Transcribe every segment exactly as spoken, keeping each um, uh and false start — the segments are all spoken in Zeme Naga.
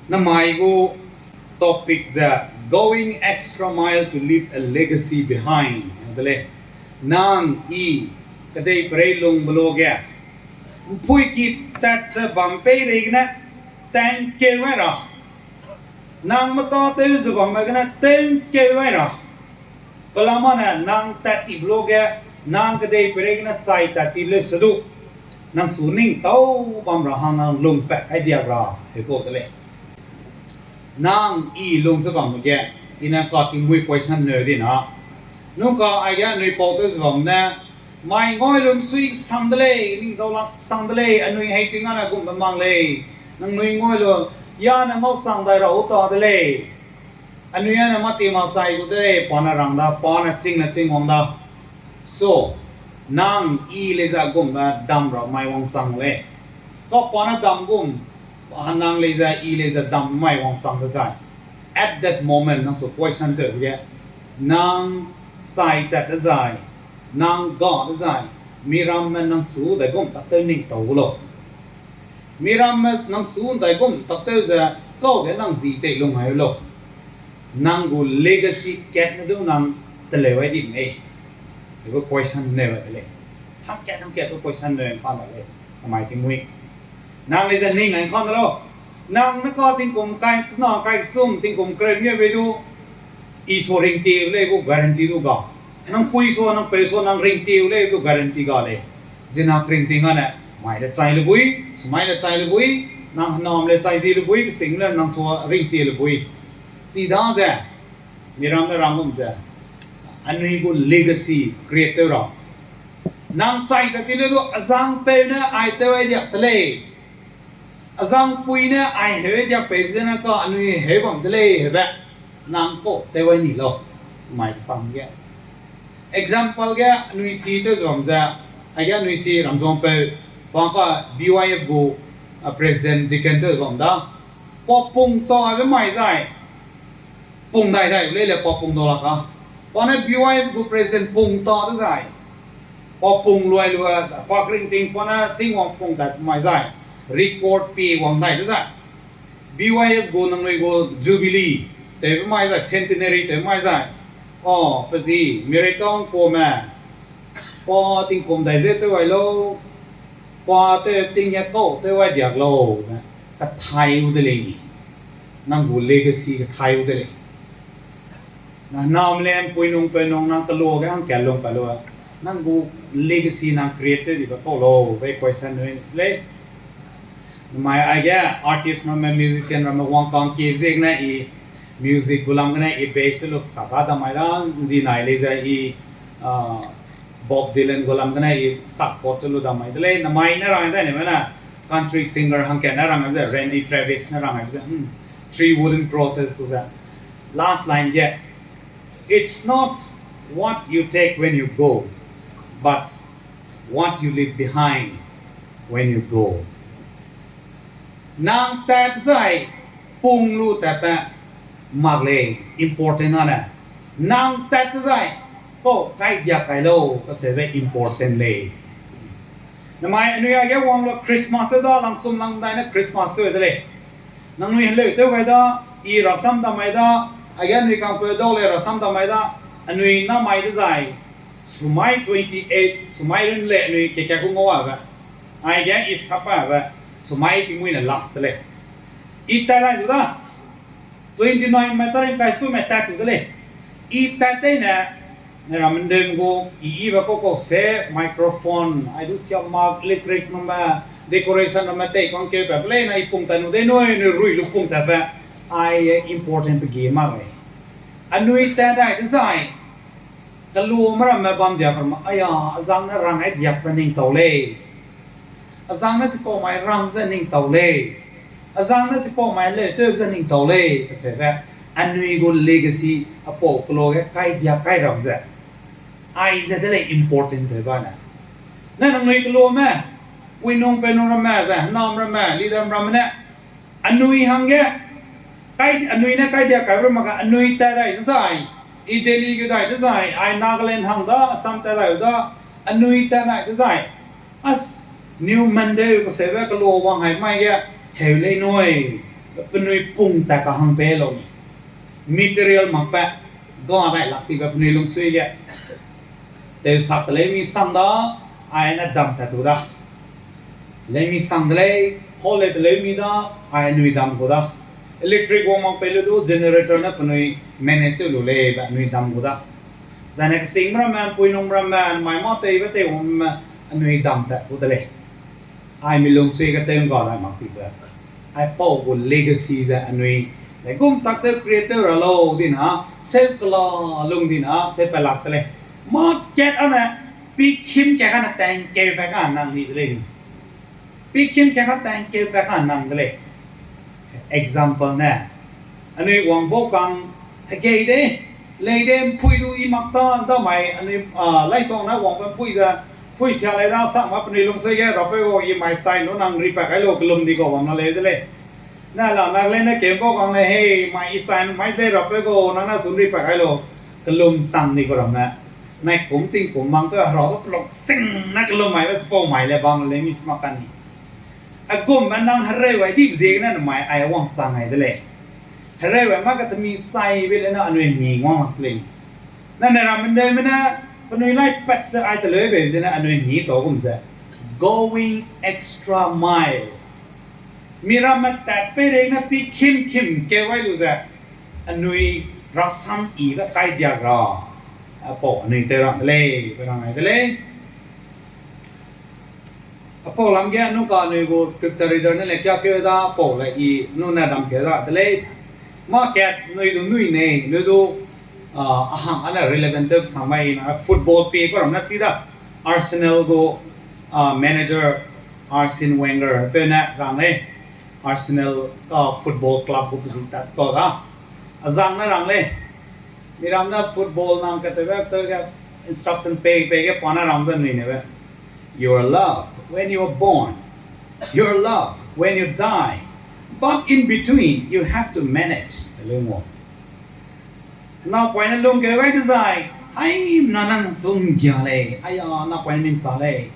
Namai gu topic ze Going Extra Mile to Leave a Legacy Behind de lei. Nang i kedeiperei lungbe luge, ’mpuiki tat ze bam peireigene tengkeu ai ra, nang meta tew ze bamme gene tengkeu ai ra, pelamane nang tat tibe luge, nang kedeiperei gene chai tat ti leu se du, nang su ning tau bam ra hang nang lungpat kai diak ra, hekau de lei. Nang i lung ze bambe ge, i ne ka tingmui question neu di na. Nungka aige anui pau tew ze bam ne, mai ngau lum sui sang de lei, ning daulak sang de lei, anui hei ting ane gumbe mak lei. Nangnui ngau lu, ya ne ngau sang dai ra u ta de lei. Anui ane mâ ti mak chai gu de lei, pa ne rang da, pa ne ching ne ching wang da. So, nang i lei ze gumbe dam ra mai wangchang lei. Ka pa ne dam gum, nang lei ze i lei ze dam mai wangchang dezai, at that moment nang su question tewbe ge, nang chai tat dezai, nang ga dezai, miramme nang su daigum tak tew ning tau gu lau. Miramme nang su daigum tak tew ze kau ge nang zi tei lung ai lau. Nang gu legacy kat ne du nang teleu ai di mei. Ebe question neu ai de lei. Hangkat hangkat gu question neu ’ngka la lei. Namai tingmui, nang lei ze ning ai ’ngka de lau. Nang ne ka tingkum kai, na kai sum tingkum kereu mie bei du, i su ringtie lei gu guarantee du ga. Nang pui su, nang peu su, nang ringtie lei gu guarantee ga lei. Zina kringting ane, mai le chai le bui, sumai le chai le bui, nang henam le chai zi le bui, kesing le nang su ringtie le bui. Chidaze, miramme rang gum ze, anui gu legacy create tew ra. Nang chai tat ti le du azangpeu ne ai tew ai diak de lei. Azangpui ne ai heu ai diak peibe zene ka anui heu bam de lei hebe, nang kau tew ai ni lau, mai kesang ge. Example ge anui si tew ze bam ze, aige anui si Ramzuangpeu, pa ka B Y F gu, a, president deacon tew ze bam da. Pa pung ta aibe mai zai, pung dai dai lei le pa pung dau lak a. Pa ne B Y F gu president pung ta dezai, pa pung luai lu, pa kringting pa ne chîng wang pung tat mai zai, record pie wang dai dezai, B Y F gu nangnui gu jubilee tewbe mai zai, centenary tewbe mai zai, a, pe zi Merikang kuame, pa tingkum dai ze tew ai lau, pa tew ting ge kau tew ai diak lau, ne, kathai u de lei ni. Nang gu legacy kathai u de lei. Na, nam le ’mpuinung peunung nang kelu ge hangkat lung pa lu, nang gu legacy nang create tew dibe kau lau, be question nui lei. Namai aige artist ramme, musician ramme wangkang kie ziegene i music gu lam gene i bass te lu kaka dam mai da, ’nzi nai lei ze i, a, Bob Dylan gu lam gene i sak chord te lu dam mai de lei. Namai ne rang dai ne me na, country singer hangkat ne rang aibe ze, Randy Travis ne rang aibe ze, hmm, three wooden crosses gu ze. Last line ge, It's not what you take when you go, but what you leave behind when you go. Nang tat zai pung lu tatbe mak lei, important ane. Nang tat zai kau kai diak kai lau kaseube important lei. Namai anui aige wang lu Christmas tew da, langchum lang dai ne Christmas tew de lei. Nangnui heleu tew gai da, i rasam dam mai da, aige anui kangpeu dau lei rasam dam mai da, anui namai dezai, sumai twenty eight, sumai run lei anui keka gu ngau abe. Aige i sap abe, sumai tingmui ne last de lei. I tat rai du da, twenty nine mai ta ring kai sku me tat tu de lei. I tat teine, ne ramme ndem gu, i ibe kau kau se, microphone, ai du siam mak, electric ramme, decoration ramme tei kangkeu pa pe lei na i pung tat nu dei nui, nui rui lu pung tatbe, ai important pe gi mak lei. Anui tat dai dezai, kelume ramme bam diak ramme, aya, azang ne rang ai diak pe ning tau lei. Azang ne chipau mai rang ze ning tau lei. Azang ne chipau mai leu tew ze ning tau lei, kaseube, anui gu legacy apau kelu ge kai diak kai ram ze. Aize de lei important tew bane. Ne nangnui kelume, puinung peunung ramme, zai henam ramme, leader ramme ne, anui hangge, kai, anui ne kai diak kai ramme ga, anui tat dai dezai, i Delhi gu dai dezai, ai Nagaland hang da, Assam tat dai da, anui tat dai dezai. As, New Mandeu kaseube kelu wang hai mai ge, heu lei nui. penui pung tat kahang pe lau ni. Material makbe, ga dai lak tibe penui lungsui ge. Tewsak teleu mi sang da, ai ne dam tat tu da. Teleu mi sang de lei, hall lei teleu mi da, ai anui dam gu da. Electric wang mak pei lu du generator ne penui manage tew lu lei be anui dam gu da. Zane kesing ramme, pui nung ramme, mai mâ teibe teiwangme, anui dam tat gu de lei. Ai mi lungsui ge tew ngga dai mak tibe. Aipau gu legacy ze anui, legum tak tew create tew ra lau dina, seu kela lung dina, tew pe lak de lei. Mâ kat ane, pikhim kat kane tangkeu pa ka nang ni de lei ni. Pikhim kat ka tangkeu pa ka nang de lei. Example ne, anui wang bau kang, hegei de, lei de, mpui du i mak ta, da mai, anui, a, laisong ne wangbe mpui ze, mpui sia lei da, sak ma penui lungsui ge, rapeu gu i mai sai nu nang ri pa kai lu, kelum di kau bam na leu de lei. Na la, na lei ne keu bau kang lei, hei, mai i sai nu mai de rapeu gu, nang ne sun ri pa kai lu, kelum sang di kau ramme. Nai kum ting kum mang tew hera du pelok sing ne kelum maibe sipau mai le bam lei mi sma ka ni. Aigumbe nang hereu ai dibe ziegene namai ai wangchang ai de lei. Hereu ai mâ katemi saibe le na anui hemi wang lak lei. Na ne ramme ndeume ne penui lai pat ze ai teleube zene anui hemi tau gum ze going extra mile. Miramme tat peireine pikhim khim keu ai lu ze, anui rasam yibe kai diak ra, apau anui tew ra de lei, pe rang ai de lei. Apau lam ge nung ka anui gu scripture reader ne le kiakeu da, apau le i nune dam keu ra de lei. Mâ kat nui du nui nei, nui du, a, a hang ane relevant tew sang mai na football pie kau ram na chi da. Arsenal gu, a, manager Arsene Wenger peu ne rang lei. Arsenal ka football club gu pezi tat kau da. Azang ne rang lei. Miram ne football nang katewbe tewge instruction pei pei ge pa ne rang de nui nebe. You are loved when you are born. You are loved when you die. But in between, you have to manage. Leu mo. Napoine lungkeu gai dezai, haimena nang su nggia lei, aya, napoine mingsa lei.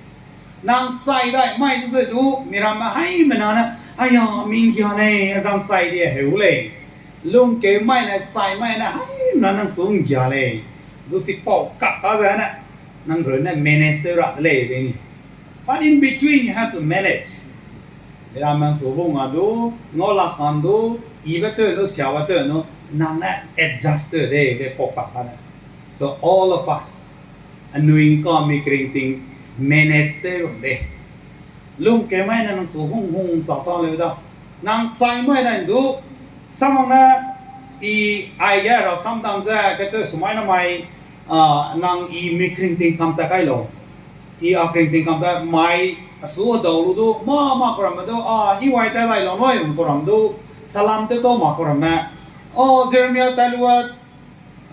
Nang chai dai mai dezai du, miramme haimena ne, aya, minggia lei, azang chai di heu lei. Lungkeu mai ne, chai mai ne, haimena nang su nggia lei. Du sipau kak ka ze ne, nang runne manage tew ra de lei, be ni. But in between, you have to manage. Miramme su bung a du, ngau lak kan du, ibe tew nu, siabe tew nu, nang ne adjust tew de, de pau kak ka ne. So all of us, anui ngka mi keringting manage tew rum de. Lungkeu mai ne nang su hung hung cha cha leu da. Nang chai mai ne du, samang ne, i aige rasam dam ze, ketew su mai ne mai, a, nang i mi keringting kam ta kai lau. I a keringting kam ta mai, a su dau lu du, mâ, mâ kau ramme du, a, i wai ta dai lau nui, kau ram du, salam tew tau mâ kau ramme. O, Jeremia ta lu a,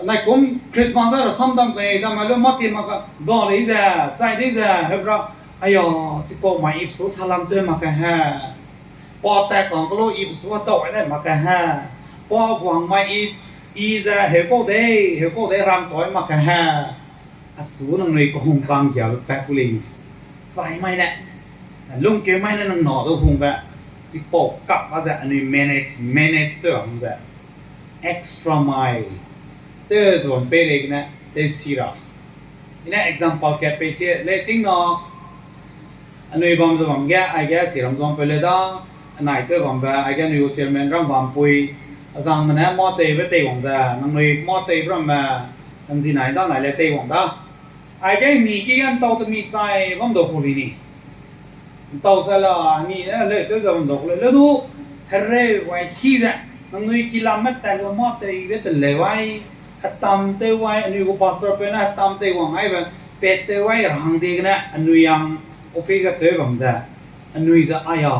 naikum Christmas a rasam dam kai, dam a lu mâ ti mak ka, ga lei ze, chai lei ze, hebra, aya, sipau mai i pesu salam tew mak ka he. Pa tat kang kelu i pesu a tau ai dai mak ka he. Pa guang mai i, i ze heukau dei, heukau dei rang tau ai mak ka he. Asu nangnui kehung kang giabe pat ku lei ni. Chai mai ne, lungkeu mai ne nang na du hungbe, chipau kak ka ze anui manage, manage tew hang ze. Extra mile. Tew zuam pei lei gene, tew si ra. I ne example kat pei sie, lei ting na, anui bam ze bam ge, aige siram zuam pei le da, anai tew bambe, aige anui gu chairman ram bampui, azangme ne mâ teibe teiwang ze, nangnui mâ teibe ramme, anzinai da nai le teiwang da. Aige mi ki ge ntau temi chai bam dau ku lei ni. Ntau chai la, ni, eh, leu tew ze bam dau ku lei. Leu du, hereu wai si ze, nangnui kilamme tat lu mâ teibe teleu wai, hetam tew wai, anui gu pastor peu ne hetam teiwang aibe, pat tew wai ra hang ziegene, anui yang office ge tew bam ze, anui ze aya,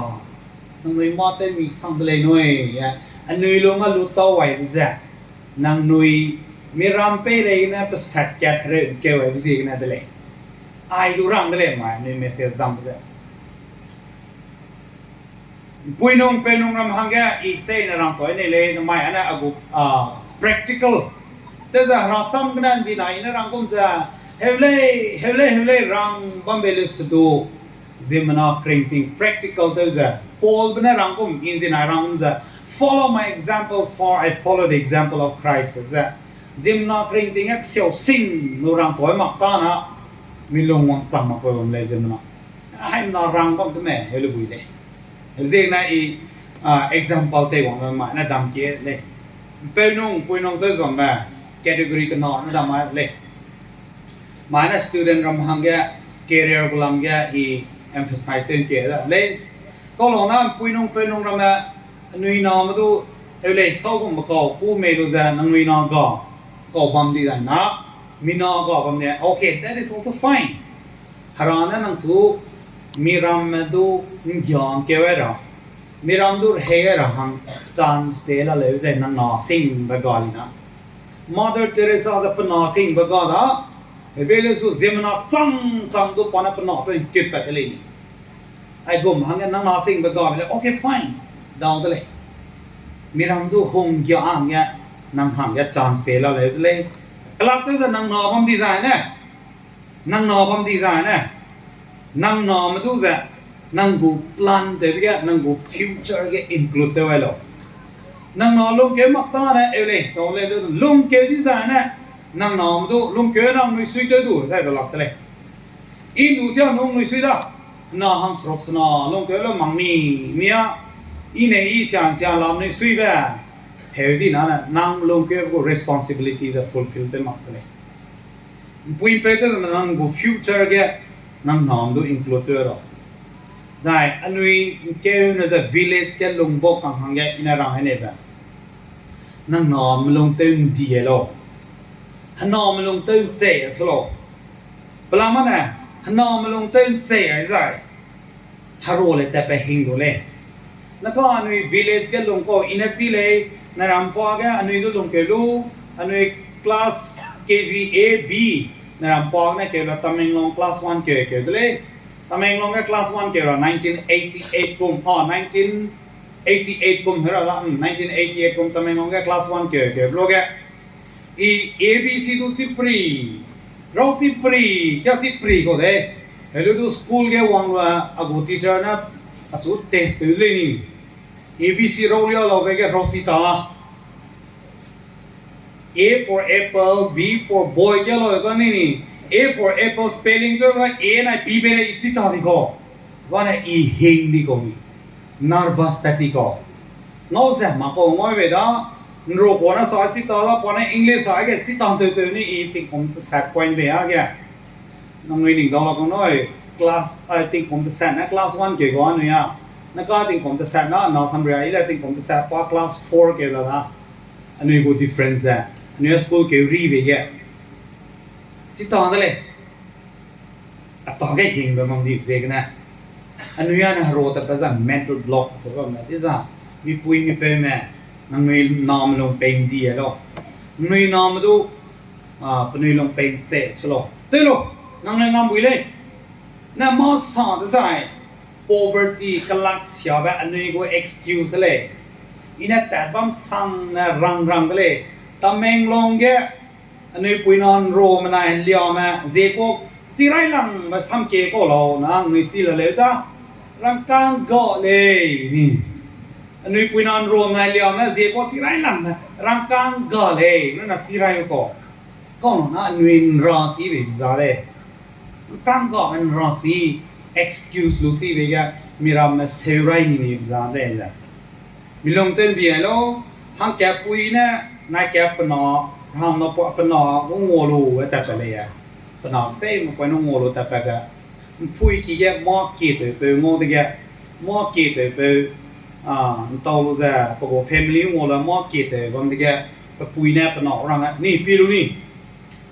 nangnui mâ tew mi sang de lei nui, eh, anui lung a lu tau waibe ze, nangnui miram peireigene pesat kat hereu keu waibe ziegene de lei. Ai lu rang de lei mai, anui message dam ze. Mpui nung, peu nung ram hangge, i sei ne rang toi nei lei, namai ane a gu, ah, practical. Tew ze herasam gene nzinai ne rang gum ze, heu lei, heu lei, heu lei rang bambe leu se du. Ziemmena keringting practical tew ze, Paulbe ne rang gum, nzinai rang gum ze, Follow my example, for I follow the example of Christ. Ze, ziemmena kering ting ge kesiau sing lu rang tau mak ta na, mi lung wangchang mak pe bam lei ziemmena. Haimena rang bam keme, heu lu bui lei. Heu ziegene i, ah, example tei wangbe mai ne dam kie lei. Peunung, puinung tew ze bambe, category kena ne dam mai lei. Mai ne student ram hangge, career gu lam ge i emphasize tew kie da lei. Kau lau na puinung peunung ramme, anui name du, eu lei sau gumbe kau, ku mei lu ze nangnui na ga, kau bam di dai na, mi na ga bam ne, okay, that is also fine. Hera ne nang su, mi ramme du nggiang keu ai ra, mi ram du rehei ai ra hang chance pe la leu de nang na singbe ga di na. Mother Teresa ze pe na singbe ga da, hebe leu su ziemmena chang chang du pa ne pe na tew ngkut pat de lei ni. Aigum hangge nang na singbe ga lei, okay, fine. Dau de lei. Mi ram du hunggia hangge, nang hangge chance pe la leu de lei. Kelak tew ze nang na bam di zai ne. Nang na bam di zai ne. Nang name du ze, nang gu plan tewbe ge, nang gu future ge include tew ai lau. Nang na lungkeu mak ta ne, eu lei, tau lei, lungkeu di zai ne. Nang name du, lungkeu nang nui sui tew du, zai de lak de lei. I ndu sia nung nui sui da, na hang seruk sena lungkeu le mang mi, mi a, i ne i sian sia lam nui suibe, heu di na ne, nang lungkeu gu responsibility ze fulfill tew mak de lei. Mpui mpeu tew nang gu future ge, nang name du include tew lau. Zai anui nkeune ze village ge lungbau kang hangge i ne rang ai neibe. Nang name lung tew ndi ai lau. Hename lung tew nchei a su lau. Pelama ne, hename lung tew nchei ai zai, herua le tatpat hing lu lei. Naka anui village ge lung kau i ne chi lei, nai ram pa ge anui du lungkeu lu, anui class K G A B, nai ram pa ne keu la Tamenglong class one keu keu de lei. Tamenglong ge class one keu ra nineteen eighty-eight kum, a, nineteen eighty-eight kum hera la, mm, nineteen eighty-eight kum Tamenglong ge class one keu keu lu ge. I A B C du chi pri, rau chi pri, kia chi pri kau de. Helu du school ge wang lu a gu teacher ne achu test tew lei ni. A B C rau lia laube ge rau chi ta. A for apple, B for boy kia lau ka ni ni. A for apple spelling tew ra A nai P be ne i chi ta di kau. Wane i hing di kau ni. Nervous tat ti kau. Ngau ze ma kau ngau be da. Nro kua ne sa chi ta la pa ne English sa ge chi ta tew tew ni i tingkum tesat point be a ge. Nangnui ning dau la kau nui class, ai, tingkum tesat ne class one keu kau anui a. Naka tingkum tesat na, na samria i le tingkum tesat pa class four keu la da. Anui gu difference ze, anui a school keu ribe ge. Chi ta de lei. A ta ge hingbe mam di ziegene. Anui a ne herua tatpat za mental block se bamme di za. Mipui mipeume, nangnui name lung pei ndi ai lau. Nangnui name du, a, penui lung pei nse su lau. Tew lau, nangnui ngam bui lei. Ne mâ sa dezai, poverty kelak siabe anui gu excuse de lei. I ne tat bam sang ne rang rang de lei. Tamenglong ge, anui puina nrame nai heliame, ziekua chirailangbe samkie kau lau na anui chi la leu da. Rangkâng ga lei ni. Anui puina nrame nai liame, ziekua chirailangbe, rangkâng ga lei, nuna chirai kau. Kau na anui nra chibe za lei. Rangkâng ga nra chi, excuse lu chibe ge, miramme seurai ni ni za lei ze. Mi lung tew ndi ai lau, hangkatpui ne, nai kat pe na, hang na pa pe na, u ngua lu e tat pe lei e. Pe na sei me poi nu ngua lu tat pe ge. Mpui ki ge mâ kie tewpeu ngau dege, mâ kie tewpeu, a, ntau lu ze, pe gu family ngau lu mâ kie tew bam dege, pe pui ne pe na rang e, ni pie lu ni.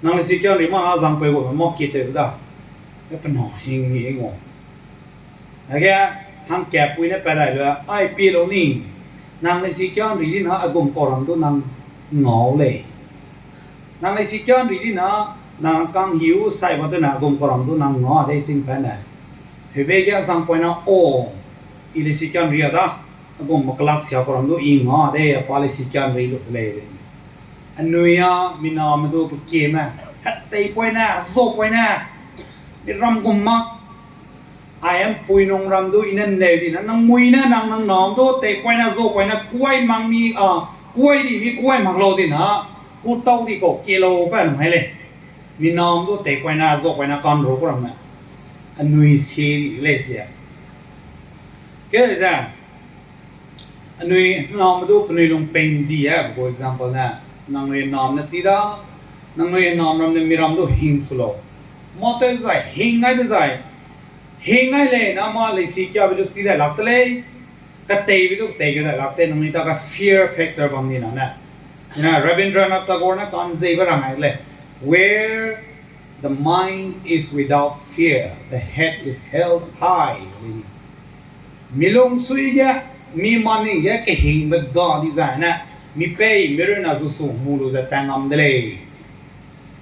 Nang le si kia ri ma na zangpeu gu mâ kie tew da. E pe na hing ni ngau. Age, hangkatpui ne pat dai lu, ai pie lu ni, nang le si kia ri di na a gum kau ram du nang ngau lei. Nang le si kia ri di na, nang kang hiu sai ba de na a gum kau ram du nang ngau de ching pat ne. Heube ge zangpeu na o, i le si kia ri a da, a gum ma kelak sia kau ram du i ngau de, a pa le si kia ri lu de lei. Anui a, mi name du kekieme, heteipui ne, zopoine, mi ram gum mak, Ai ’mpui nung ram du i ne neu di na, nang mui ne nang nang nam du teipoine, zopoine, kuai mak mi, a, kuai di mi kuai mak lau di na, ku tau di kau kie lau pa nung hai lei. Mi nam du teipoine, zopoine, kanru ku ramme. Anui sie di lei sia. Keu ze, anui nam du penui lung pei ’ndi e, for example ne, nangnui nam ne chi da, nangnui nam ram ne mi ram du hing su lau. Mâ tew zai, hing ai dezai, hing ai lei na mâ leisi kiabe du chi dai lak te lei, kateibe du katei ge dai lak te, nangnui ta ka fear factor bam di na ne. Rabindranath Tagore ne ka'nzeibe rang ai lei, Where the mind is without fear, the head is held high. Mi lungsui ge, mi maning ge kehingbe ga dizai ne, mi pei mi run na zu su mu lu ze tangam de lei.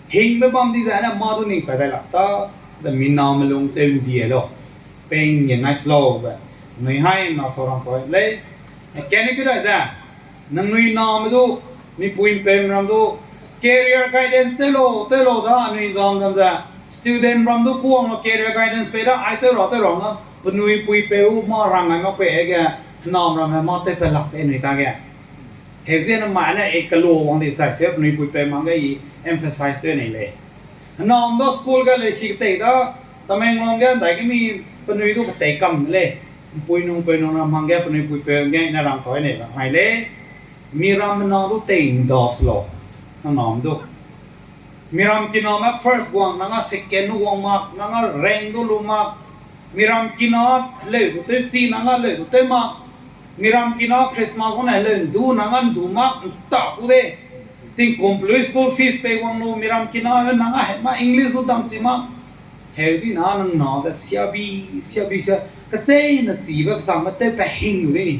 Hingbe bam dizai ne mâ du ning pat dai lak ta, ze mi name lung tew ’ndi e lau. Pei ’ngnai se lau be, nui hai na sau rang pau lei. Kane keu dai ze, nangnui name du, mipui ’mpeu ram du, career guidance tew lau, tew lau da, anui zam zam ze, student ram du kuang lau career guidance pei da, ai tew ra, tew ra na, penui puipeu mâ rang ai mak pei ge, henam ramme mâ tew pe lak te anui ta ge. Heu ziene mai ne e kelu wang di sai se penui puipeu mang ge i emphasize tew nei lei. Henam da school ge leisi ketei da, Tamenglong ge ’ndaige mi penui du ketei kam de lei. ’Mpui nung peu nung ram hangge penui puipeu ge i ne rang tau nei ra mai lei. Mi ramme na du tei ’nda se lau, nang nam du. Mi ram kiname first guang, nang â second du guang mak, nang â rank du lu mak. Mi ram kina leu du tewchi, nang â leu du tew mak. Mi ram kina Christmas gu ne leu ’ndu, nang â ’ndu mak, ’nta ku de. Tingkum pelui school fees pei wang lu, mi ram kina nang â hei mak, English du dam chi mak. Heu di na nang na ze siabi, siabi sia, keseine chibe kesangbe tew pa hing lu de ni.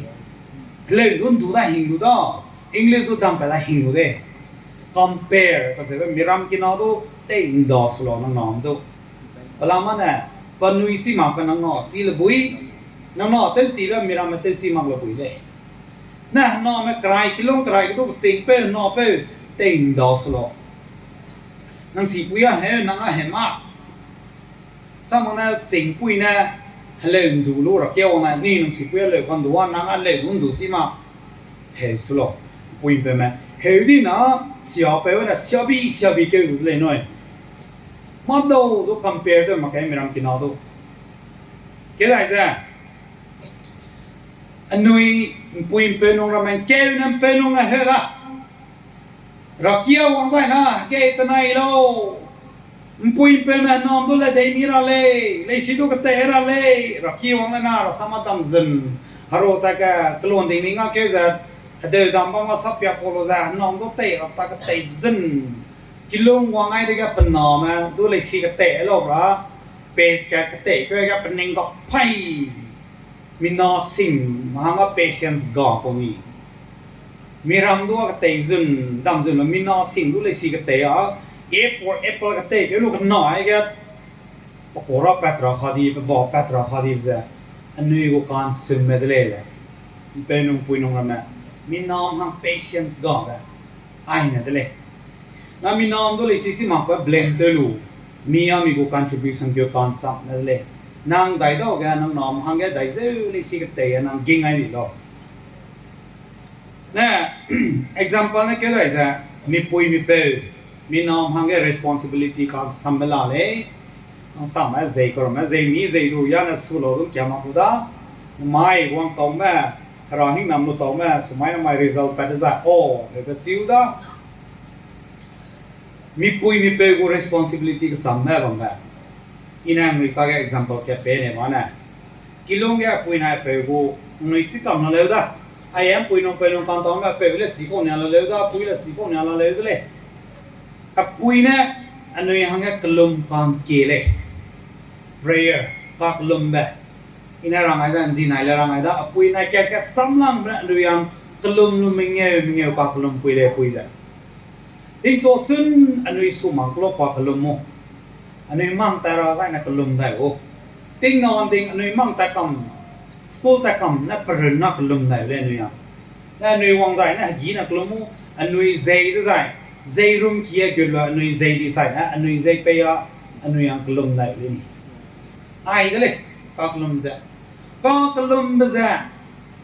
Leu du ’ndu da hing lu da, English du dam pa da hing lu de. Compare kacheube mi ram kina du tei ’nda se lau nang nam du. Pelama ne, penui chi mak pe nang na chi le bui, nang na tewchibe mi ramme tewchi mak le bui lei. Ne hename kerai, kilung kerai ge du kechingpeu, henapeu, tei ’nda se lau. Nang sipui â heu, nang â heu mak. Samang ne chingpui ne, heleu ’ndu lu ra kia wang ne, ni nang sipui â leu kandu â, nang â leu du ’ndu si mak. Heu se lau, ’mpuipeume. Heu di na, siapeu ne, siabi, siabi keu lu de lei nui. Mâdau du compare tew mak kei mi ram kina du. Keu dai ze, anui ’mpuipeu nung ramme ’ngkeu ne ’mpeu nung ne heu da. Rakia wang zai na, hegei tenai lau. ’Mpuipeume nam du le dei mi ra lei, leisi du ketei ra lei, raki wang le na, rasam a dam zun. Hero ta ke, kelun ding ni ngakeu ze, hedeu dam bam ga sapia kau lu ze, henam du tei ra ta ketei zun. Kilung wang ai dege pe name du leisi ketei lau ra, pace ka ketei keu ge pening ga pai. Mi na sing, ma hangge patience ga kau ni. Mi ram du a ketei zun, dam zun, mi na sing du leisi ketei a, A for apple ketei keu lu kena aige, pe kau ra pat ra ka di, pe ba pat ra ka di ze, anui gu kansumme de lei le. ’Mpeu nung ’mpui nung ramme, mi nam hang patience ga ge, aine de lei. Na mi nam du leisi si makbe blame tew lu, mi a mi gu contribution keu kancham ne de lei. Nang dai dau ge, nang nam hangge dai zeu leisi ketei a nang ging ai ni lau. Ne, example ne keu dai ze, mipui mipeu, mi nam hangge responsibility kansambe la lei. Nang samme zei kau ramme, zei mi zei lu, ya ne su lau du kia mak gu da. Mai wang taume, hera hingnam lu taume, sumai ne mai result pat dezai, o, heube chiu da. Mipui mipeu gu responsibility kesamme bambe. I ne anui kage example kat pe ne ma ne. Kilung ge apui ne apeu gu, anui chikam la leu da. Aie ’mpui nung peu nung kantaume apeu le chikau nia la leu da, apui le chikau nia la leu de lei. Apui ne anui hangge kelum kangkie lei. Prayer, kakelumbe. I ne rang ai da, ’nzinai le rang ai da, apui ne kat kat chamlangbe ne anui hang kelum lu mengeu mengeu kakelum pui lei apui ze. Tingchu sun anui su mang kelo pa kelum mu. Anui mang ta ra zai ne kelum dai u. Ting na wan ting anui mang ta kam, school ta kam ne perun na kelum dai u lei anui a. Ne anui wang zai ne hegi ne kelum mu, anui zei dezai, zei rum ki a gut lu anui zei di sai ne, anui zei pei a, anui hang kelum dai u lei ni. Ai de lei. Kakellum ze, kakellumbe ze,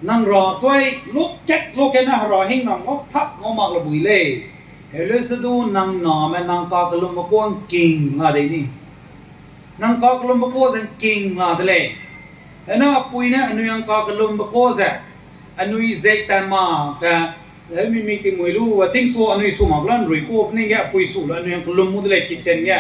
nang ra tuai luk kat luk kat ne hera hing nang ngau thak ngau mak le bui lei. Heleu se du nang name nang kakellumbe kau ngking la dei ni. Nang kakellumbe kau ze ngking la de lei. Hena apui ne anui ang kakellumbe kau ze, anui zei tat ma ge, heu mi mi tingmui lu, a tingsu anui su mak lan rui kau pening ge apui su lu anui ang kellum mu de lei kitchen ge.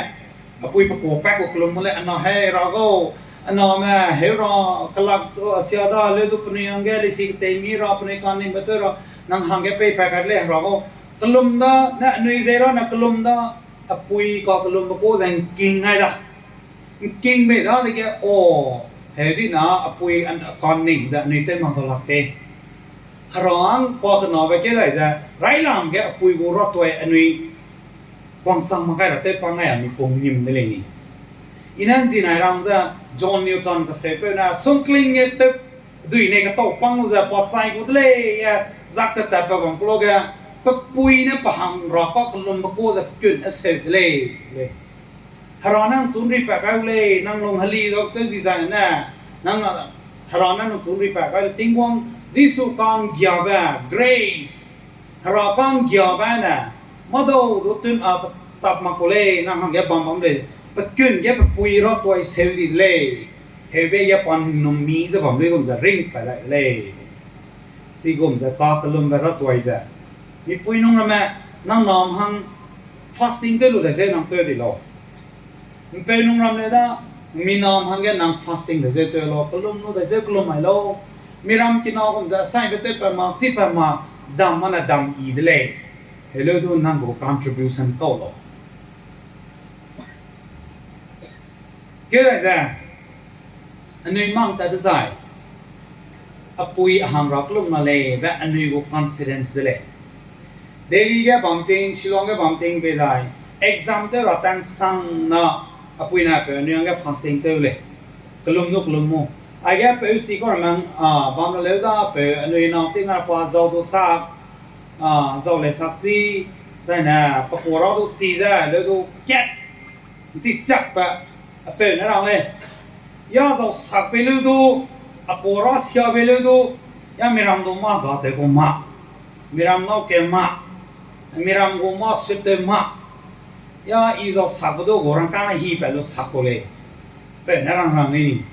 Apui pe kau pat kau kellum mu lei, ana hei ra gau, aname heu ra, kelak du, asia da leu du penui angge leisi ketei mi ra, penui kaningbe tew ra, nang hangge peipat kat lei hera gau. Kellum da, ne anui zei ra ne kellum da, apui kakellumbe kau ze ngking ai da. Ngking bei dadege, o, heu di na apui an, kaning ze anui tew mak dau lak te. Hera ang pa kenabe keu dai ze, railam ge apui gu ra tuai anui wangchang mak kai ra tew pa ngai a mi pung nim de lei ni. I ne nzinai rang ze John Newton kaseupeu ne sungkling ge tew dui ne ketau pang lu ze pa chai gu de lei, e, zak ze tatpat bam ku lu ge, pe pui ne pe hang ra kakellumbe kau ze pe kun aseu de lei, lei. Hera ne nang sun ripat kai u lei, nang lung heli dau tew zi zai ne, nang, Hera ne nang sun ripat kai le Tingwang, Jisu ka'nggiabe, grace, Hera ka'nggiabe ne, madau du tun a pe tap mak ku lei, nang hangge bam bam lei, pe kun ge pe pui ra tuai seu di de lei, heube ge pa num mi ze bam luigum ze ringpat dai de lei. Chigum ze kakellumbe ra tuai ze, mipui nung ramme, nang nam hang fasting tew lu dai zeu nang tew di lau. Mpeu nung ram le da, mi nam hangge nang fasting dai zeu tew lau, kellum lu dai zeu kellum mai lau. Miram kina gum ze saibe tew pat mak, chi pat mak, dam mane dam i de lei. Heleu du nang gu contribution kau lau. Keu dai ze, anui mang tat dezai, apui a hang ra kellum la lei be anui gu confidence de lei. Delhi ge bam ting, Shillong ge bam ting bei dai, exam tew ra tansang na, apui na peu anui hangge fasting tew lei. Kellum du kellum mu. Aige peu si kau ramme, a, bam ra leu da peu anui nau ting a pa zau du sak, a, zau lei sak chi, zai ne, pe kua ra du chi ze, leu du kat, nchi siakbe, apeu ne rang lei. Ya zau sak bei leu du, a kua ra sia bei leu du, ya miram du mâ ga tew gu mâ, miram nau ke mâ, miram gu mâ sut tew mâ, ya i zau sakbe du gu rangkâng ne hipat lu sak kau lei. Peu ne rang rang lei ni.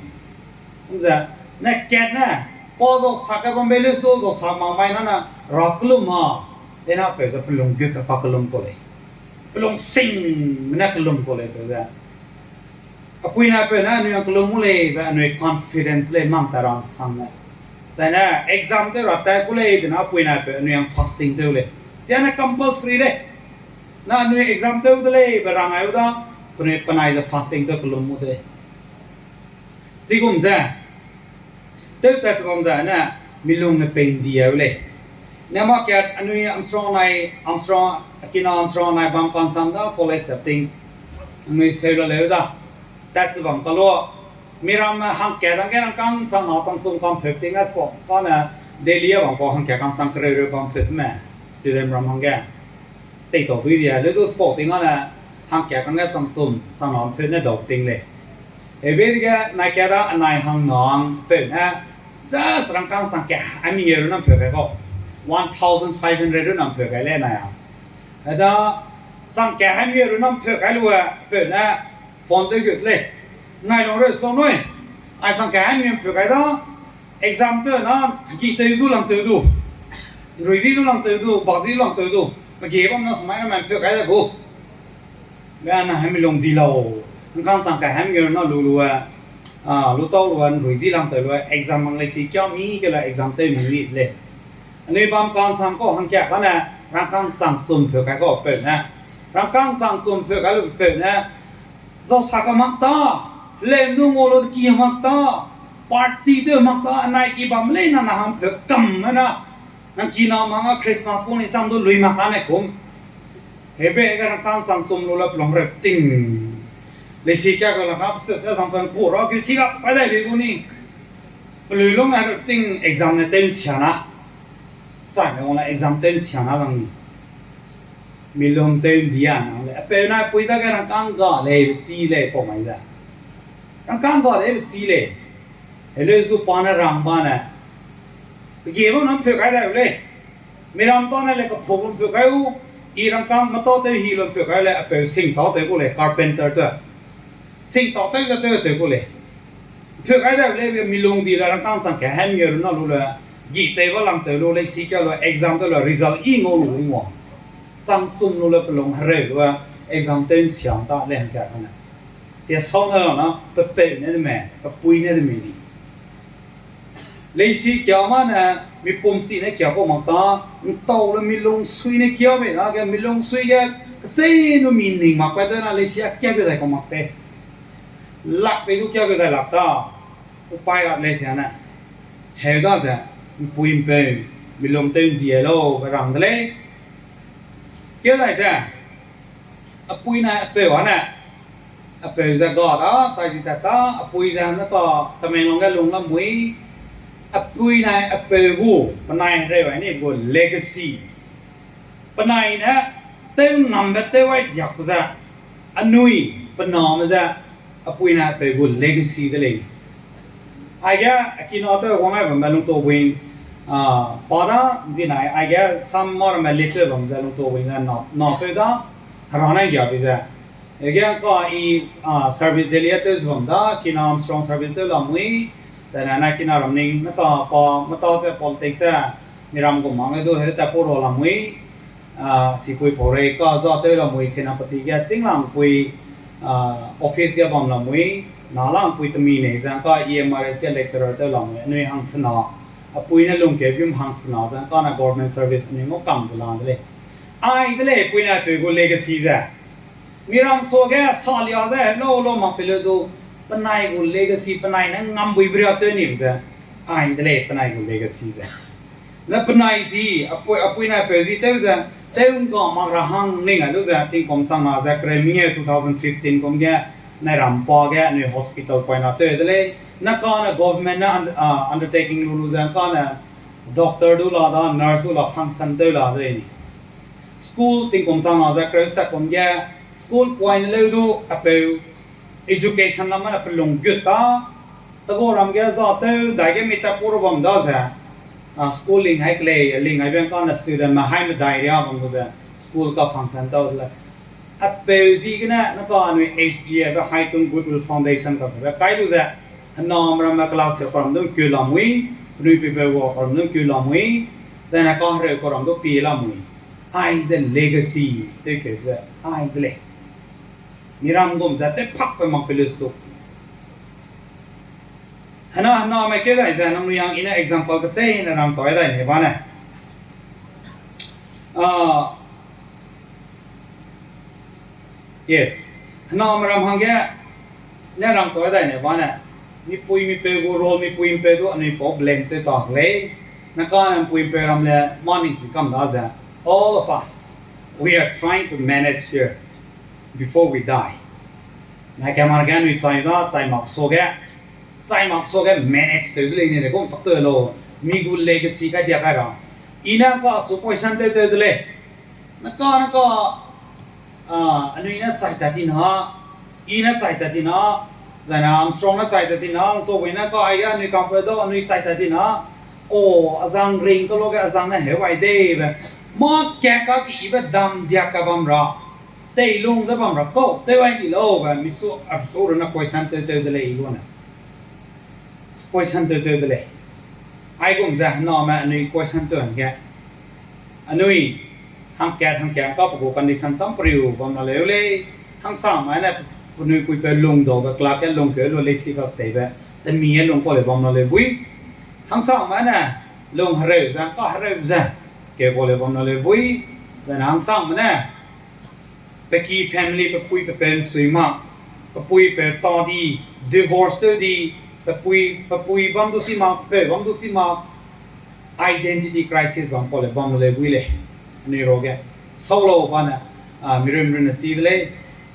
Ze, ne kat ne, pa zau sak ge bam bei leu su zau sak mak mai na ne, ra kellum ma, dena peu ze pe lung gut ka kakellum kau lei. Pe lung singme ne kellum kau lei peu ze. Apui na peu ne anui ang kellum mu lei be anui confidence lei mang ta ra nsang lei. Zai ne exam tew ra tat ku lei be na apui na peu anui ang fasting tew lei. Chia ne compulsory lei. Na anui exam tew de lei be rang ai u da, penui penai ze fasting tew kellum mu de lei. Chigum ze, tew tat ze bam ze ne, mi lung ne pei ndi ai u lei. Ne mâ kat anui Armstrong nai, Armstrong, akina Armstrong nai bam kansam da college tat ting, anui seu la leu da, tat ze bam ka lu, miramme hangkat hangge rangkâng chang na changchum kam pheu ting a spot, pa ne Delhi a bam kau hangkat kang chang kereureu bam pheu me, student ram hangge. Teitau dui di a, leu du spot ting a ne, hangkat hangge changchum chang na pheu ne dau ting lei. Heube dege nai kat da anai hang nang peu ne, just rangkâng chang kat hai mengeu ru nam pheu kai kau. One thousand five hundred ru nam pheu kai lei nai a. Heda, chang kat hai mengeu ru nam pheu kai lu a, peu ne, phone tew gut lei. Nai lung reu sua nui. Ai chang kat hai mengeu pheu kai da, exam tew na, hegi tew du lang tew du. Nrui zi du lang tew du, bak zi du lang tew du. Pe ge bam na smai na man pheu kai da gu. Be na hemi lung di lau. Ngkang chang kat hai mengeu na lu lu a, a, lu tau lu a, nrui zi lang tew lu a, exam mang lei si kia mi ke la exam tew mi ni lei. Anui bam kansam kau hangkat kane, rangkâng changchum pheu kai kau peu ne. Rangkâng changchum pheu kai lu peu ne. Zau sak ka mak ta, lem du ngau lu ki mak ta, party tew mak ta, anai ki bam lei na na hang pheu kam na. Nang ki na mang a Christmas pung ni sam du lui mak kane kum. Heube ga rangkâng changchum lu la pelung rep ting. Leisi kia ga la kap se ta sang pen ku ra ki si ga pai dai bei gu ni. Pelui lung a rep ting exam ne tew nsia na. Sa ne wang la exam tew nsia na lang ni. Mi lung tew ndi a nang lei. Apeu na pui dage rangkâng ga lei, be chi lei, pau mai da. Rangkâng ga lei, be chi lei. Heleu zu pa ne rang ba ne, pe gie bam na ’mpeu kai dai u lei. Miram tâne le kepuk lu ’mpeu kai u, i rangkâng metâ tew hi lu ’mpeu kai lei, apeu singtâ tew ku lei, carpenter te. Singtâ tew ze tew tew ku lei. ’Mpeu kai dai u lei, mi lung di le rangkâng chang ke hem ye lu na lu le, gi tei ba lang tew lu, leisi kia lu, exam tew lu, result i ngau lu i ngua. Chang chum lu le pe lung hereu lu, exam tew ’nsiang ta lei hangka kane. Chia sau ne la na, pe peu ne de me, pe pui ne de me di. Leisi kia ma ne, mi pum chi ne kia kau mak ta, ’ntau le mi lungsui ne kia mei na ge, mi lungsui ge, kesei nu mi ning mak pat de na, leisi a kia ge dai kau mak te. Lak pei du kia ge dai lak ta, upai gat lei sia ne. Heu da ze, ’mpui ’mpeu, mi lung tew ’ndi lau, be rang de lei. Keu dai ze, apui nai apeu a ne, apeu ze ga da, chai zi tat ta, apui ze ne ka, Tamenglong ge lung lamui, apui nai apeu gu, penai hereu ai ni gu legacy. Penai ne, tew nambe tew ai diak ze, anui, pe name ze, apui nai apeu gu legacy de lei. Aige, akina tew wang ai bambe lungtau bui, pa da, ’nzi nai, aige, sam mâ ramme lit tew bam ze lungtau bui ne, na, na peu da, hera ne ’nggia bi ze. Aige ka i, service Delhi a tew ze bam da, kina Armstrong service tew lamui, zai ne na kina ram ning, meta pa, meta ze politics ze, miram gu mang le du heu tat pu ra lamui, sipui pau rei ka za tew lamui, Senapati ge chînglangpui, office ge bam lamui, nalangpui temi nei zang ka E M R S ge lecturer tew lamui, anui hangsena, apui ne lungkeu bim hangsena zang ka ne government service anui ngau kam de la de lei. Ai de lei, pui ne apeu gu legacy ze. Miram suage salia ze lau lau mak pe leu du, penai gu legacy, penai ne ngambuibe ria tew nibe ze, ai de lei penai gu legacy ze. Ne penai zi, apui, apui ne apeu zi tew ze, tew ’ngga mak ra hang ning ai lu ze, tingkum chang na ze, kereu mengeu two thousand fifteen kum ge, nai ram pa ge, anui hospital poina tew de lei, ne kane government ne undertaking lu lu ze, kane doctor du la da, nurse du la function tew la de lei ni. School tingkum chang na ze kereu sat kum ge, school poine leu du apeu education lam ne pelung gut ta, tegau ram ge za tew dai ge mi tat pu ra bam da ze, school ling hai kelei, ling hai bang kane studentme hai medai ria bam gu ze, school ka function tau de lei. Apeu ziegene, ne ka anui H G A be Haitun Goodwill Foundation kacheube kai lu ze, hename ramme kelak se karam du ’ngkeu lamui, penui pipeu ga karam du ’ngkeu lamui, zai ne kahereu karam du pie lamui. Ai ze legacy, tewkeu ze, ai de lei. Miram gum ze tewphakbe mak pe leu stu. Hena, hename keu dai ze, nangnui yang i ne example kecheîne rang tau dai ne bane. Yes. Hename ram hangge, ne rang tau dai ne bane. Mipui mipeu gu role, mipui mipeu du anui pau blame tew ta lei. Ne kane mipui mipeu ram le mâ ning chi kam da ze. All of us, we are trying to manage here before we die. Nai ka mar ge anui chai da, chai mak suage, chai mak suage manage tew de lei ni le gum tak tew lau, mi gu legacy kai dia kai ra. I ne ka chu question tew tew de lei. Ne ka, ne ka, anui ne chai tat ti na, i ne chai tat ti na, zai ne Armstrong ne chai tat ti na, ’ntau bui ne ka aige anui kampeu dau anui chai tat ti na, o, azang ring ka luge azang ne heu ai deibe, mâ ka ka ki ibe dam diak ka bam ra, teilung ze bam ra kau, tew ai di lau be, misu achu runne question tew tew de lei i gu ne. Question tew tew de lei. Aigum ze hename anui question tew hangge, anui hangkat hangkat ka pe gu condition cham periu bam la leu lei, hangsame ne penui puipeu lungdaube kelak ge lungkeu lu leisi kakteibe, temi e lung kau lei bam la leu bui. Hangsame ne lung hereu ze, ka hereu ze, keu kau lei bam la leu bui. Zai ne hangsame ne pe ki family, pe pui pe peu ’nsui mak, pe pui pe ta di, divorce tew di, pe pui, pe pui bam du si mak, pe peu bam du si mak, identity crisis bam kau lei bam la leu bui lei. Anui ruage, sau lau bane, mirun runne chi de lei.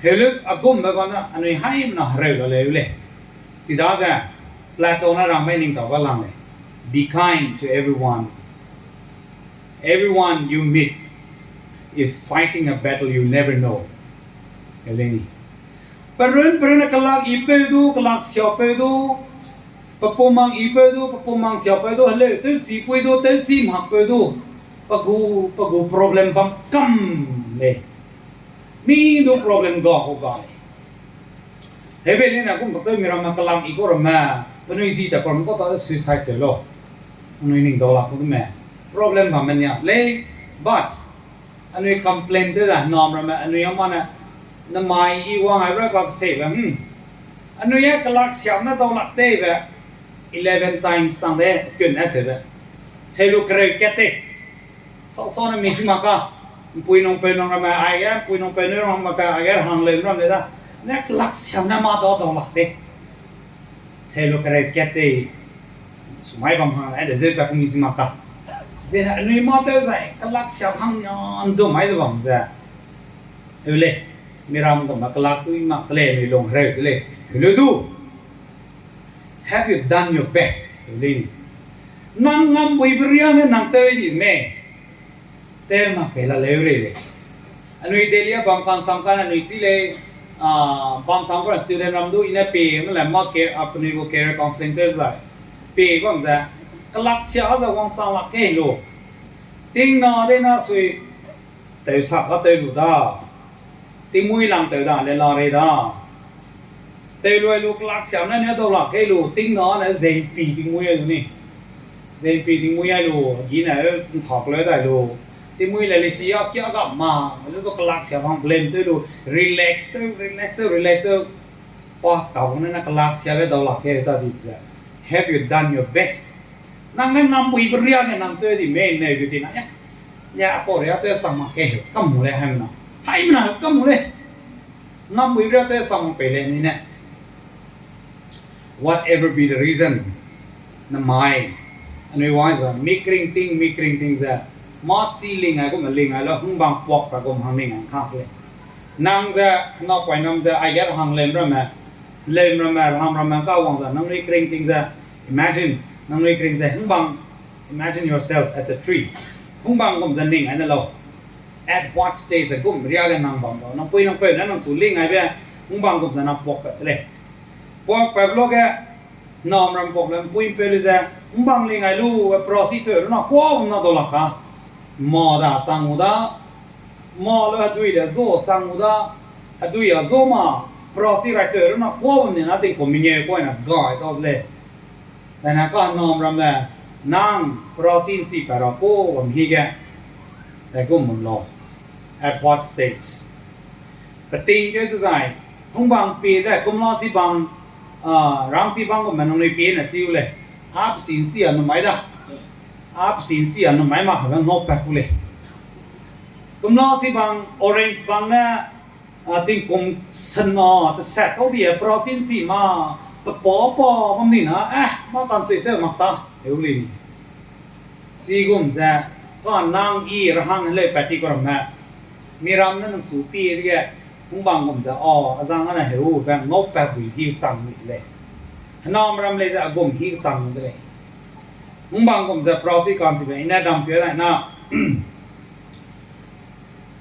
Heuluk agumbe bane anui haimena hereu la leu lei. Chidaze, Plato ne rang mei ning tau ga lang lei. Be kind to everyone. Everyone you meet is fighting a battle you never know. Eleni. Perun, perun ne kelak ipeu du, kelak siapeu du. Pe pum mang i peu du, pe pum mang sia peu du, heleu tewchi pui du, tewchi mak peu du, pe gu, pe gu problem bam kam lei. Mi du problem ga gu ga lei. Hebe lei na kum tak tew mi ramme kelak i ku ramme, penui zi ta kum ku ta suicide tew lau. Anui ning dau lak ku du me. Problem bamme nia lei, but anui complain tew da nam ramme, anui a mane, namai i wang ai bra kak seibe, hmm. Anui a kelak siam ne dau lak teibe, eleven times sang de, kun a seibe. Sei lu kereu kat tei. Sau sau ne mi si mak ka. Mpui nung peu nung ramme, aige, mpui nung peu nung ramme ka, aige hang leu ram le da. Ne kelak siam ne mâ dau dau lak tei. Sei lu kereu kat tei. Sumai bam hang, ai de zeu pa ku mi si mak ka. Zene anui mâ tew zai, kelak siam hang nia ndu mai ze bam ze. Eu lei, mi ram gu ma kelak tui mak te lei, mi lung hereu te lei. Eu leu du. Have you done your best? Eu lei ni. Nang ngam buibe riâ ne nang tew di me. Tew mak pei la leu rei lei. Anui Delhi a bam kan sam kan anui chi lei, bam sam kan student ram du i ne pie, me le ma ke, a penui gu career counselling tew zai. Pie bam ze, kelak sia ze wangchang lak kei lu. Ting na de na sui, tew sak ka tew lu da. Tingmui lang tew da le la rei da. Tew lu ai lu kelak siam ne ne dau lak kei lu, ting na ne zeipi tingmui ai lu ni. Zeipi tingmui ai lu, gi ne ntak leu dai lu. Tingmui le lesi a kia gap ma, lu du kelak siam hang blame tew lu, relax tew, relax tew, relax tew. Pa ka bang ne na kelak siabe dau lak kei ta di ze. Have you done your best? Nang ne ngam buibe riâ ne nang tew di me ne gu ti na ya. Ya, apau riâ tew sang mak kei heu kam mu lei haimena. Haimena heu kam mu lei. Ngam buibe riâ tew sang mak pei lei ni ne. Whatever be the reason, namai, anui wang ze, mi kringting, mi kringting ze, mâ chi ling ai gum ling ai la, hungbang puak pa gum hang ling ai kak lei. Nang ze, hena poinam ze, aige rahang lem ramme, lem ramme, rahang ramme ka wang ze, nangnui kringting ze, imagine, nangnui kring ze, hungbang, imagine yourself as a tree. Hungbang gum ze ning ai ne lau. At what stage ze gum riâ ge nang bam lau. Nang pui nang peu ne nang su ling aibe, hungbang gum ze nang puak pat de lei. Puak pat lu ge, namram puak le mpui mpeu le ze, hungbang ling ai lu, prasi tew runa kuâ na dau lak ka. Mâ da chang u da, mâ le hedui de zu chang u da, hedui a zu ma, prasi rai tew runa kuâ ni na tingkum mengeu kuâ na gai dau de lei. Zaine ka namram le, nang prasi nchi pa ra ku bam hi ge, dai gum bam lau. At what stage? Peting keu dezai, hungbang pie de, kumla chi bang, rang chi bang gumme nangnui pie ne chi u lei. A pesin chi a numai da. A pesin chi a numai mak hebe ngau pat ku lei. Kumla chi bang, orange bang ne, tingkum sena, teset kau di, prasi nchi ma, pe pa pa bam ni na, eh, mâ kanchui tew mak ta, heu lei ni. Chigum ze, ka nang i rahang heleu pat ti ku ramme. Miram ne nang su pie dege, hungbang gum ze, a, azang ane heu be ngau pat bui di chang ni lei. Henam ram lei ze a gum hi chang de lei. Hungbang gum ze prasi kanchibe, i ne dam pie lai na.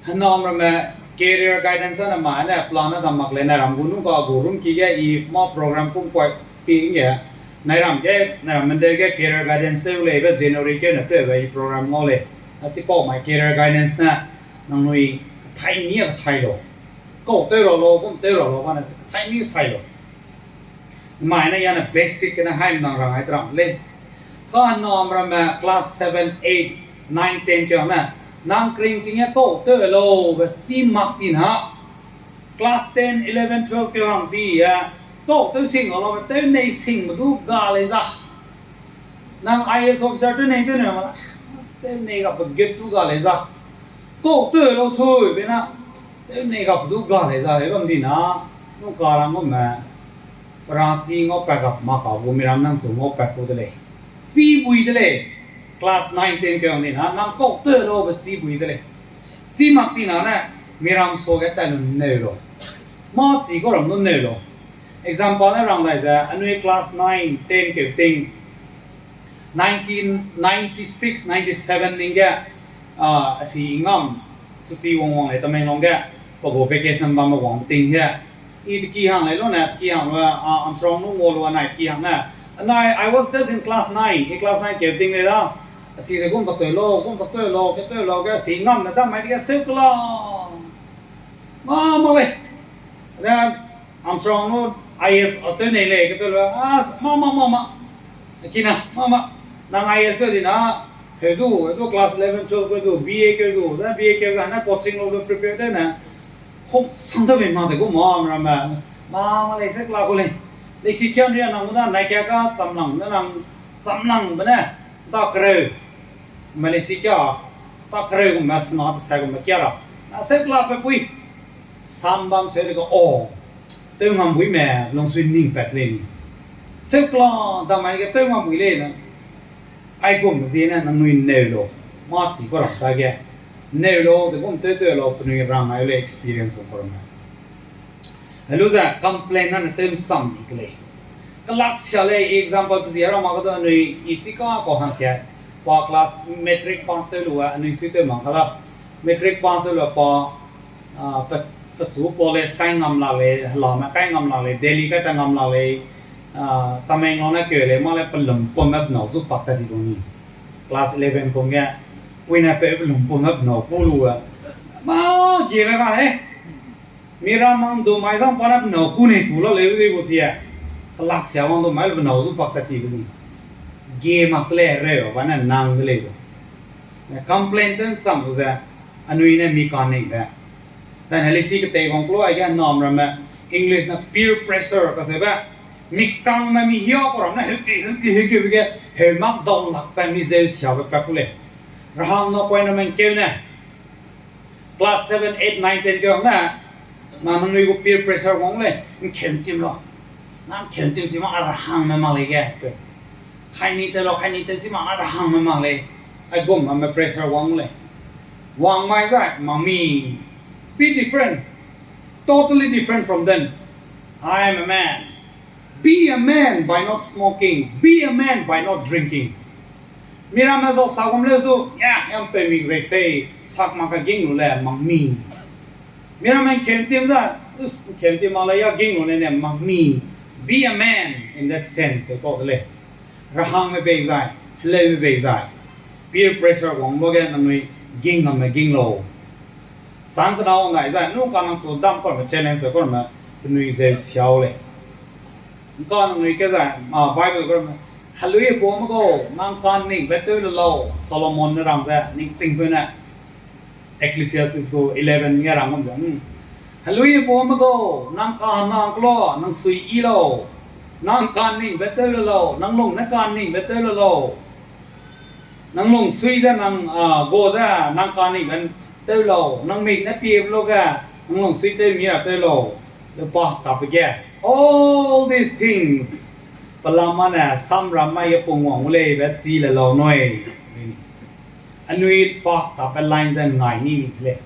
Henam ramme career guidance ane ma ne plan ne dam mak lei, nai ram gu nung ka gu room ki ge i mâ program kum kuai pi ge. Nai ram ge, nai ram mendeu ge career guidance tew lei be January keu ne tewbe i program ngau lei. A chipau mai career guidance ne nangnui kathai mi kathai lau. Kau tew ra lau, kum tew ra lau, bane kathai mi kathai lau. Mai ne yane basic gene haimnang rang ai te rang lei. Ka henam ramme class seven, eight, nine, ten keu ne, nang kringting ge kau tew lau be chî mak ti na. Class ten, eleven, twelve keu hang di e, kau tew sing lau be tew nei singbe du ga lei za. Nang I A S officer tew nei tew nei ma, tew nei ga pe gut du ga lei za. Kau tew lau sui be na, tew nei ga pe du ga lei za, he bam di na, nung ka rang gumme. Perachi ngau pat gap ma ka gu miram nang su ngau pat ku de lei. Chî bui de lei. Class nine, ten keu hang di na, nang kau tew lau be chî bui de lei. Chî mak ti na ne, miram suage tai lu neu lau. Mâ chi kau ram lu neu lau. Example ne rang dai ze, anui class nine, ten keu ting, nineteen ninety-six ninety-seven ning ge, a, asi ngam, suti wang wang lei Tamenglong ge, pe gu vacation bambe wang ting ge. I teki hang lei lu ne, teki hang lu, a, Armstrong nung ngau lu nai teki hang ne, Nai, I was just in class nine, i class nine keu ting lei da. Asi de gum tak teu lau, gum tak teu lau, ke teu lau, ke si ngam ne da mai de ge seu kela. Ma, ma lei. Then, Armstrong nu I A S a tew nei lei, ke teu lau, as, ma, ma, ma, ma. Kina, ma, ma. Nang I A S tew di na, heu du, heu du class eleven, twelve keu du, B A keu du, za B A keu za na coaching lu lu prepare de na. Hom sang da bei ma de gu ma, ramme. Ma, ma lei se kela gu lei. Lei si kia ria nang gu da, nai kia ka chamlang, na nang chamlang be ne. Da kereu. Ma lei si kia, da kereu gu ma sena de sa gu ma kia ra. Na se kela pe pui. Sam bam se de ga o. Tew ngam bui me, lungsui ning pat lei ni. Se kela, da mai ge tew ngam bui lei na. Aigum ziene nangnui neu lau, mâ chi kau ram ta ge. Neu lau, de gum tew tew lau, penui rang ai lei experience gu kau ram. Helu ze complain na ne tew nsam di ke lei. Kelak sia lei, example pe zi ra ma ka du anui i chi ka kau hangkat. Pa class matric pass tew lu a, anui sui tew mang ka la. Matric pass tew lu pa, a, pe, pe su college kai ngam lak lei, helame kai ngam lak lei, Delhi kai ta ngam lak lei, a, Tamenglong ne keu lei, mâ lei pe lumpum me penâu zu pak ta di lu ni. Class eleven pum ge, puine peu pe lumpum me penâu kû lu a. Mâ, gieme ka he. Mirammang du mai zang pa ne penâu kû nei kû la leu de gu zie. Kelak sia wang du mai le penâu zu pak ta di lu ni. Gie mak te lei reu, ba ne nang de lei lu. Ne complain tew nsam lu ze, anui ne mi kaningbe. Zai ne lei si ketei wang ku lu aige nam ramme, English na peer pressure kaseube, mi kangme mi hiau kau ram ne heuki, heuki, heuki, heuki, heu mak dau lakbe mi zeu siabe pat ku lei. Rahang na point ramme ngkeu ne. Class seven, eight, nine, ten keu ne, na nangnui gu peer pressure wang lei, ngkeu ntim lau. Na ngkeu ntim si ma a rahangme mak lei ge, se. Khaini tew lau, khaini tew si ma a rahangme mak lei. Aigum ramme pressure wang lei. Wang mai zai, mami, be different. Totally different from them. I am a man. Be a man by not smoking. Be a man by not drinking. Miramme zau sa gum leu zu, ya, yam peu mi zei sei, sak mak ka ging lu le, mami. Miramme ngkeu ntim za, ngkeu ntim mak le ya ging lu ne ne, mami. Be a man in that sense, e kau de lei. Rahangme bei zai, heleume bei zai. Peer pressure wang lu ge nangnui ging ngamme ging lau. Sang kena wang nai zai, nu ka nang su dam kau ramme challenge kau ramme, penui zeu siau lei. Ngka nangnui ke zai, a, Bible kau ramme, helui puame gau, nang kaningbe tew le lau, Solomon ne rang ze, ningchingpeu ne. Ecclesiastes gu eleven ge rang gum ze, hmm. Helui puame gau, nang kahena klo, nang sui yi lau. Nang kaningbe tew le lau, nang lung ne kaningbe tew le lau. Nang lungsui ze nang, a, ga ze nang kaningbe tew lau, nang mik ne piebe lu ge, nang lungsui tew mi ra tew lau, le pa kabe ge. All these things, pelam â ne samram mai ge pungwang gu lei be chi le lau nui. Anui pa kabe line ze ngai ni ni de lei.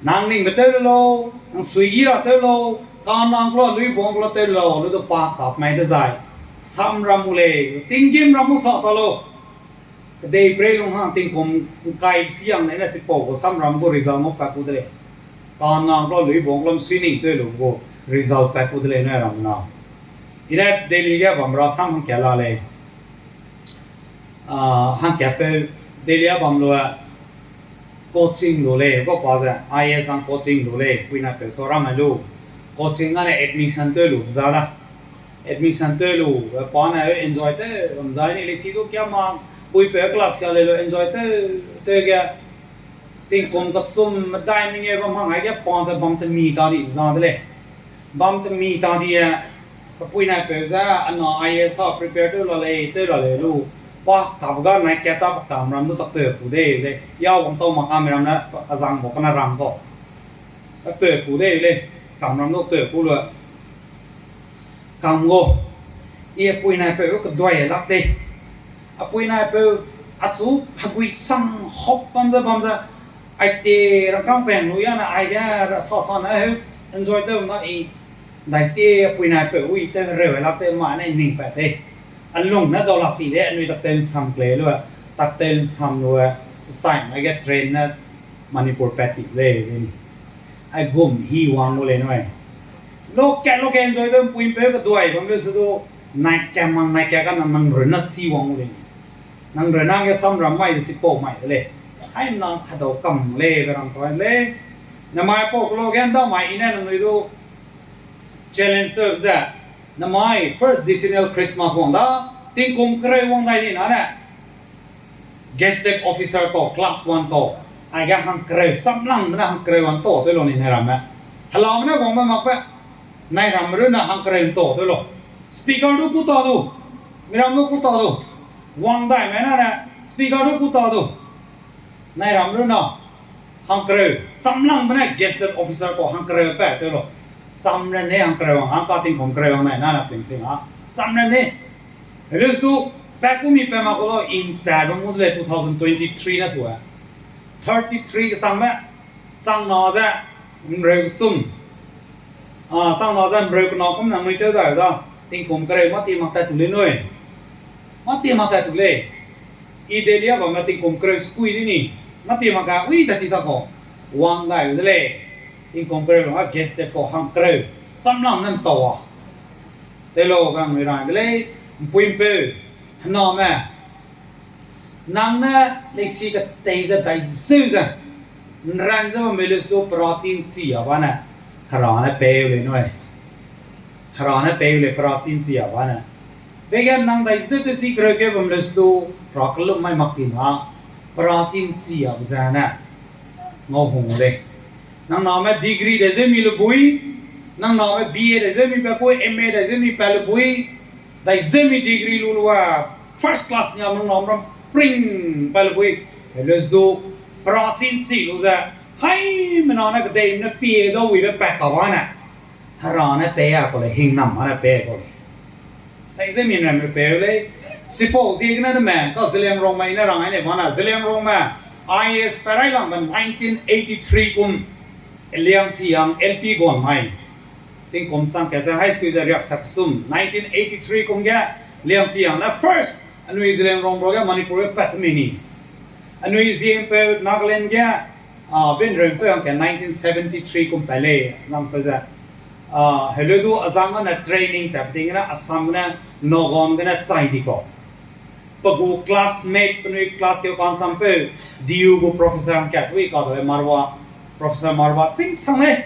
Nang ningbe tew le lau, nang sui yi ra tew lau, kanang klo, lui buang klo tew le lau, lu du pa kap mai dezai. Samram gu lei, tinggîm ram gu sa ta lau. Kedei prei lung hang tingkum ngkai siang ne ne chipau gu samram gu result ngau pat ku de lei. Kanang klo, lui buang klo, sui ning tew lu gu result pat ku de lei ne ram na. I ne Delhi ge bam ra sam hangkat la lei. A, hangkatpeu Delhi a bam lu, coaching lu lei, kau pa ze I A S ang coaching lu lei, puinapeu sa ram mai lu. Coaching â ne admission tew lu za da. Admission tew lu, pa ne enjoy tew bam zai ni lei si du kia ma, puipeu kelak sia lei lu enjoy tew, tew ge. Tingkum kesum medai mengeu bam hang aige pa ze bam temi ta di za de lei. Bam temi ta di e, pe puinapeu ze, ana I A S ta prepare tew la lei, tew la lei lu. Pa kabe ga nai kat ta pe kamram du tak tew ku de lei. Ya wang tau ma kamram ne, azang bau pe na ram kau. Tak tew ku de lei, kamram du tew ku lu. Kam gu, i a puinapeu keduai lak tei. A puinapeu achu hegui sang hop bam ze bam ze, aite rangkâng peng lu ya ne aige ra sa sa ne heu enjoy tew na i, ndaite a puinapeu i tew hereu lak tei ma ne ning pat tei. A lung ne dau lak ti de anui tak tew nsam klei lu, tak tew nsam lu, sign aige train ne Manipur pat ti lei. Aigum hi wang gu lei nui. Lokat lokat enjoy tew mpuipeu keduai bam leu se du, Nai ka mang nai ka ka nang, nang runne chi wang u lei. Nang runne ge samram mai de sipau mai de lei. Haimena hedau kam lei be rang ta lei. Namai pau kelo ge ndamai i ne nangnui du challenge tew ze. Namai first decennial Christmas wang da, tingkum kereu wang dai di na ne. Gazetted officer tau, class one tau, aige hangkereu, samlangbe ne hangkereu wang tau tew lau ni nai ramme. Helame ne wangbe makbe, nai ramme runne hangkereu tau tew lau. Speaker du ku ta du, miram du ku ta du, wang dai me na ne, speaker du ku ta du. Nai ram runne, hangkereu, chamlangbe ne gazetted officer tau hangkereu pa tew lau. Cham ra ne hangkereu wang, hangka tingkum kereu wang nai na ne pling sing a. Cham ra ne. Heleu su, pa ku mi pa mak ku lau, in sa bam mu de lei two thousand twenty-three ne su a. Thirty-three kesangbe, chang na ze, mreu kesum. A, chang na ze mreu kena kum nangnui tew dai da, tingkum kereu mâ ti mak tat tu lei nui. Mâ ti mak tat tu lei. I Delhi a bamme tingkum kereu sekui di ni. Mâ ti mak ka ui tat ti ta kau. Wang dai de lei. Tingkum kereu lung a gazetted kau hangkereu. Chamlang ne ntau a. Tew lau ga nui rai de lei. Mpui mpeu. Hename. Nang ne leisi ketei ze dai zeu ze, nran ze bambe leu su perachî nchi a bane, Hera ne pei u lei nui. Hera ne pei u lei perachî nchi a bane. Pege nang dai zeu tew chi kereu ke bam leu su, Hera kelum mai mak ti na, perachî nchi a be zene, ngau hung lei. Nang name degree dai zeu mi le bui, nang name B A dai zeu mi pa ku, M A dai zeu mi pa le bui, dai zeu mi degree lu lu a, first class nia nang name ram pring pa le bui, leu su du, perachî nchi lu ze, haimena ne kedei ne pie dau wibe pat ta bane. Hera ne pei a kau lei, hingnam a ne pei kau lei. Dai zeu mi nram le pei u lei. Chipau ziegene ne me, ka Zeliangrongme i ne rang ai lei bane, Zeliangrongme, I A S pa railangbe nineteen eighty-three kum, Liangsiang L P gun mai. Tingkum chang kat ze high school ze riak sak sum, nineteen eighty-three kum ge, Liangsiang ne first, anui Zeliangrong ro ge Manipur ge pat mi ni. Anui ziempeu Nagaland ge, a, benrempeu hangke nineteen seventy-three kum pat lei, langpeu ze. A, heleu du azang ne training tat ting ne Assam gene Nagaon gene chai di kau. Pe gu classmate penui class keu kansampeu, D U gu professor hangkat wi ka de lei Marwa, Professor Marwa chîng sang lei.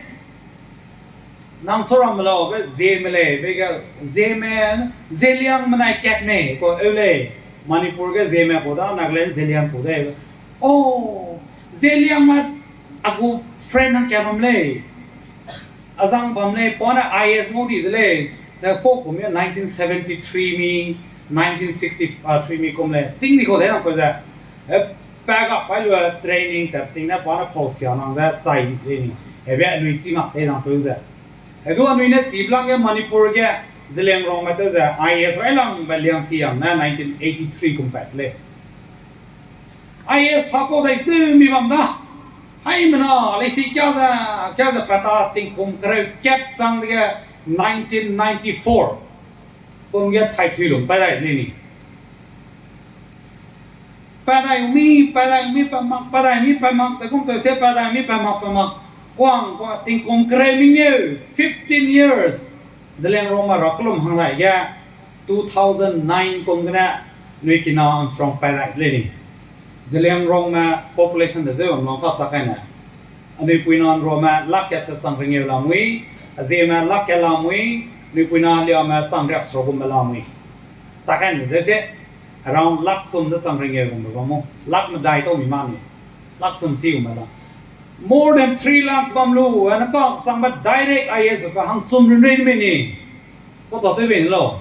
Nang saramme lau be Zeme lei, be ge Zeme, Zeliangme nai kat mei kau eu lei. Manipur ge Zeme kau da, Nagaland Zeliang kau de. O, Zeliangme a gu friend hangkat bam lei. Azang bam lei, pa ne I A S ngau di de lei. Ze pau kum ge nineteen seventy-three mi, nineteen sixty-three mi kum lei. Chîng di kau de nang kau ze. E, pa ga pai lu training tat ting ne pa ne pau sia nang ze chai di lei ni. Hebe anui chî mak tei nang peu ze. Hedu anui ne chî blang ge Manipur ge Zeliangrongme tew ze I A S railangbe Liangsiang ne nineteen eighty-three kum pat lei. I A S thapau dai zeu mi bam da. Haimena leisi kia ze, kia ze pat ta tingkum kereu kat chang dege nineteen ninety-four kum ge thai thui lung pat dai lei ni. Pat dai mi, pat dai mi, pat mak, pat dai mi, pat mak, te kum tew se pat dai mi, pat mak, pat mak. Kuang, kuang, tingkum kereu mengeu, fifteen years. Zeliangrongme ra kelum hang dai ge, two thousand nine kum gene, nui kina Armstrong pat dai lei ni. Zeliangrongme population de zeu bam lang ka chak kaine. Anui puina Nruame lak kat ze chang rengeu lamui, Azieme lak kat lamui, nui puina Liame chang riak seruk gumbe lamui. Chak kaine zeu se, around lak chum de chang rengeu gumbe bam mu, lak medai tau mi ma ni, lak chum chi gumbe la. More than three lakhs bam lu, ane ka sangbe direct I A S pe hangchum runrei mei ni. Kau ta tew bei ne lau,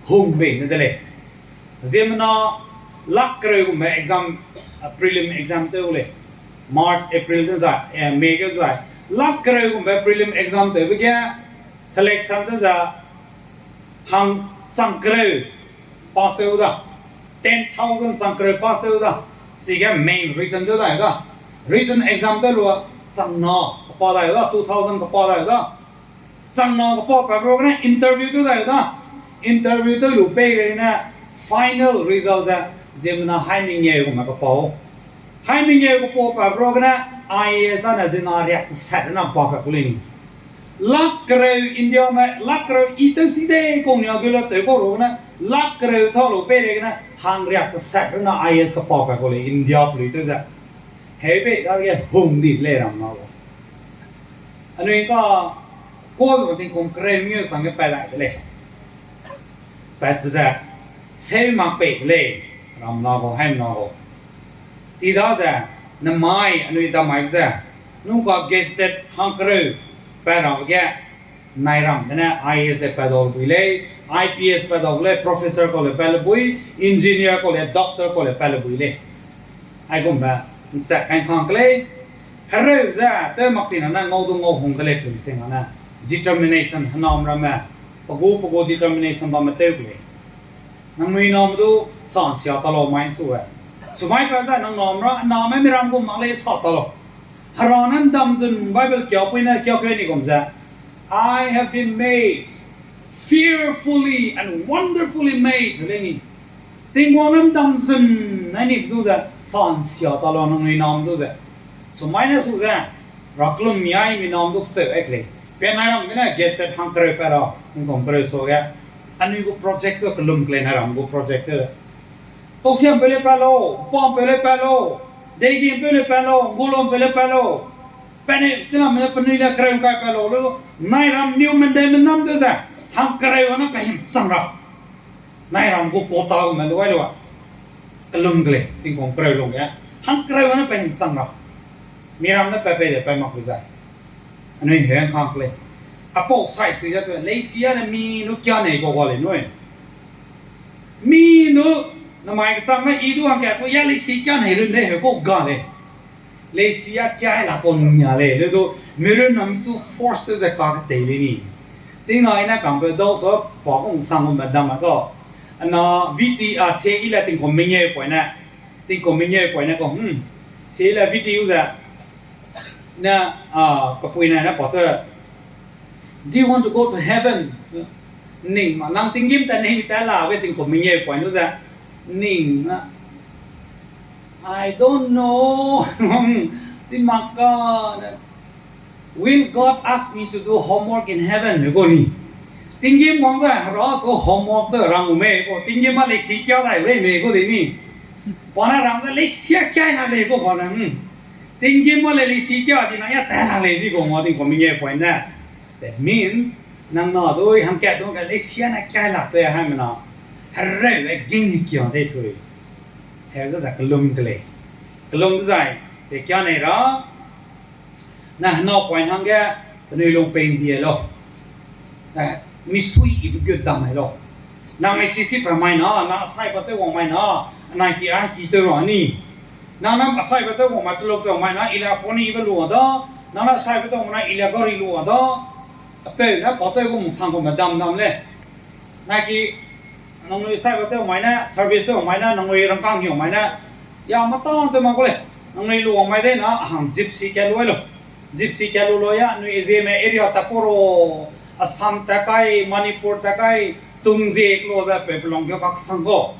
hung bei ne de lei. Ziemmena lak kereu gumbe exam, prelim exam tew lei. March, April tew zai, eh, May ge zai. Lak kereu gumbe prelim exam tewbe ge selection tew zai hang chang kereu pass tew da. Ten thousand chang kereu pass tew da. Chige main written tew dai da. Written exam tew lua chang na kapa dai da, two thousand kapa dai da. Chang na kapa pa bro gene interview tew dai da. Interview tew lu pei gene final result ze ziemmena hai mengeu gume kapau. Hai mengeu kapau pa bro gene I A S ane ziemmena riak sat na pa ka ku lei ni. Lak kereu Indiame, lak kereu i tew si de kau nia gu la tew kau ru gene, lak kereu tau lu peireigene, hangriak kesak runa I A S kepapat kau lei India pelui tew ze. Heube dage hung di lei ram na gu. Anui ka, kau ze tingkum kereu mi sangge pat dai de lei. Patbe ze, seu mak pei de lei, ram na gu, haim na gu. Chidaze, namai, anui damaibe ze, nungka gazetted hangkereu, pat rabe ge, nai ram gene I A S le pat dau bui lei, I P S pat dau lei, professor kau le pat le bui, engineer kau le, doctor kau le pat le bui lei. Aigumbe, nchat kai kang ke lei, hereu ze, tew mak tina ne ngau du ngau hung ke lei pung sing ane, determination, henam ramme, pe gu, pe gu determination bamme tew ke lei. Nangnui name du, sa nsia ta lau mai su e. Sumai pa ze, nang nam ra, name miram gu mak lei sa ta lau. Hera ne ndam zun Bible kiapui ne kiapeu ni gum ze, I have been made, fearfully and wonderfully made, lei ni. Tingwang ne ndam zun, ai ni zu ze, sa nsia ta lau nangnui nam du ze. Sumai ne su ze, ra kelum mi ai mi nam du seu ai ke lei. Pe nai ram gene gazetted hangkereu pat ra, tingkum kereu suage. Anui gu project du kelum ke lei nai ram gu project du. Tausiampeu le pat lau, Pampeu le pat lau, Deigimpeu le pat lau, Ngulonpeu le pat lau. Pat ne, siname le penui le kereu kai pat lau, lu, nai ram niu mendei menam du ze, hangkereu ne pa him chang ra. Nai ram gu quota gume lu ai lu a. Kelum ke lei, tingkum kereu lung ge. Hangkereu ne pa him chang ra. Miram ne pa pei de pa mak lu zai. Anui he kang ke lei. Apau sai sui ze pe, leisi a ne mi nu kia nei kau ga lei nui. Mi nu, namai kesangme i du hangkat tu ya leisi kia nei run de he kau ga lei. Leisi a kiai la kau nia lei, le du, mi run nam chu force tew ze ka ketei lei ni. Tingna i ne kangpeu dau sa, pa kung sang gu medam a kau. Ana, V T, a, se i le tingkum mengeu poine. Tingkum mengeu poine kau, hmm. Se i le V T u ze. Ne, a, pepuine ne pa te, Do you want to go to heaven? Ning ma, nang tinggîm tat nei mi ta la ge tingkum mengeu poine ze. Ning na, I don't know. Chi mak ka, Will God ask me to do homework in heaven? Gu ni. Tinggîm wang ze hera su homework te rang u mei kau, tinggîm a leisi kia dai rei mei kau de ni. Pa ne rang ze leisi a kiai na lei kau pa ne, hmm. Tinggîm a le leisi kia di na ya ta la lei di kau ngau tingkum mengeu poine. That means, nang na dui hangkat du hangkat leisi a ne kiai lak te haimena. Hereu e ging ni kia de sui. Heu ze za kelum ke lei. Kelum zai, te kia nei ra, na henau poine hangge, penui lung pei ndi lau. Eh, misui ibe gut dam mai lau. Nang ai sisi pa mai na, nang asai pa tew wang mai na, anai ki a ki tew ra ni. Nang nam asai pa tew wang mai, teluk tew wang mai na, i le poni ibe lu da, nang na asai pa tew wang mai na, i le gari lu da, apeu ne pa tew gu mungsang gu medam dam lei. Nai ki, nangnui saibe tew mai ne, service tew mai ne, nangnui rangkâng hiu mai ne, ya matang tew mak gu lei. Nangnui lu wang mai de na, a hang gypsy kat lu ai lu. Gypsy kat lu lu ya, anui Zeme area tat pau ro, Assam tat kai, Manipur tat kai, Tungze lu ze pe pelong ge kaksang gu.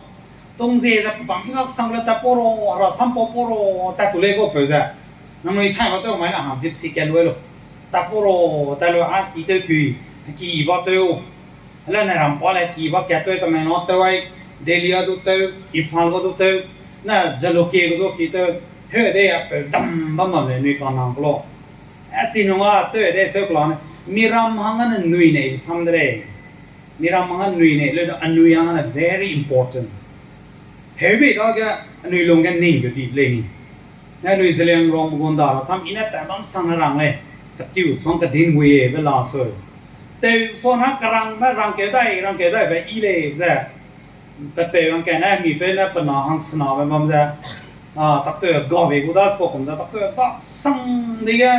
Tungze ze pe bam ge kaksang le tat pau ro, Hera sam pau pau ro, tat tu lei gu peu ze. Nangnui saibe tew mai ne, a hang gypsy kat lu ai lu. Tat pau ro, tat lu a ki tew pui, ki ba tew. Hele ne ram pa le ki ba kat tew, Tamil Nadu tew ai, Delhi a du tew, Imphal ga du tew, ne Jalukie ga du ki tew, he de a peu dam bam bam le nui ka nang klo. A si nung a tew de seu klo ne, miram hang ne nui nei sam de lei. Miram hang ne nui nei, le anui hang ne very important. Heube dage anui lungge ning ge di lei ni. Ne anui Zeliangrong gunda rasam i ne tat bam sang ne rang lei. Katiu suang kadin wi be la sui. Tew suang na karangbe rangkeu dai, rangkeu daibe i lei ze. Pe peu hangkat ne, mi peu ne pe na hang senabe bam ze. A, taktew gabe gu da spo kum ze, taktew ga sang dege,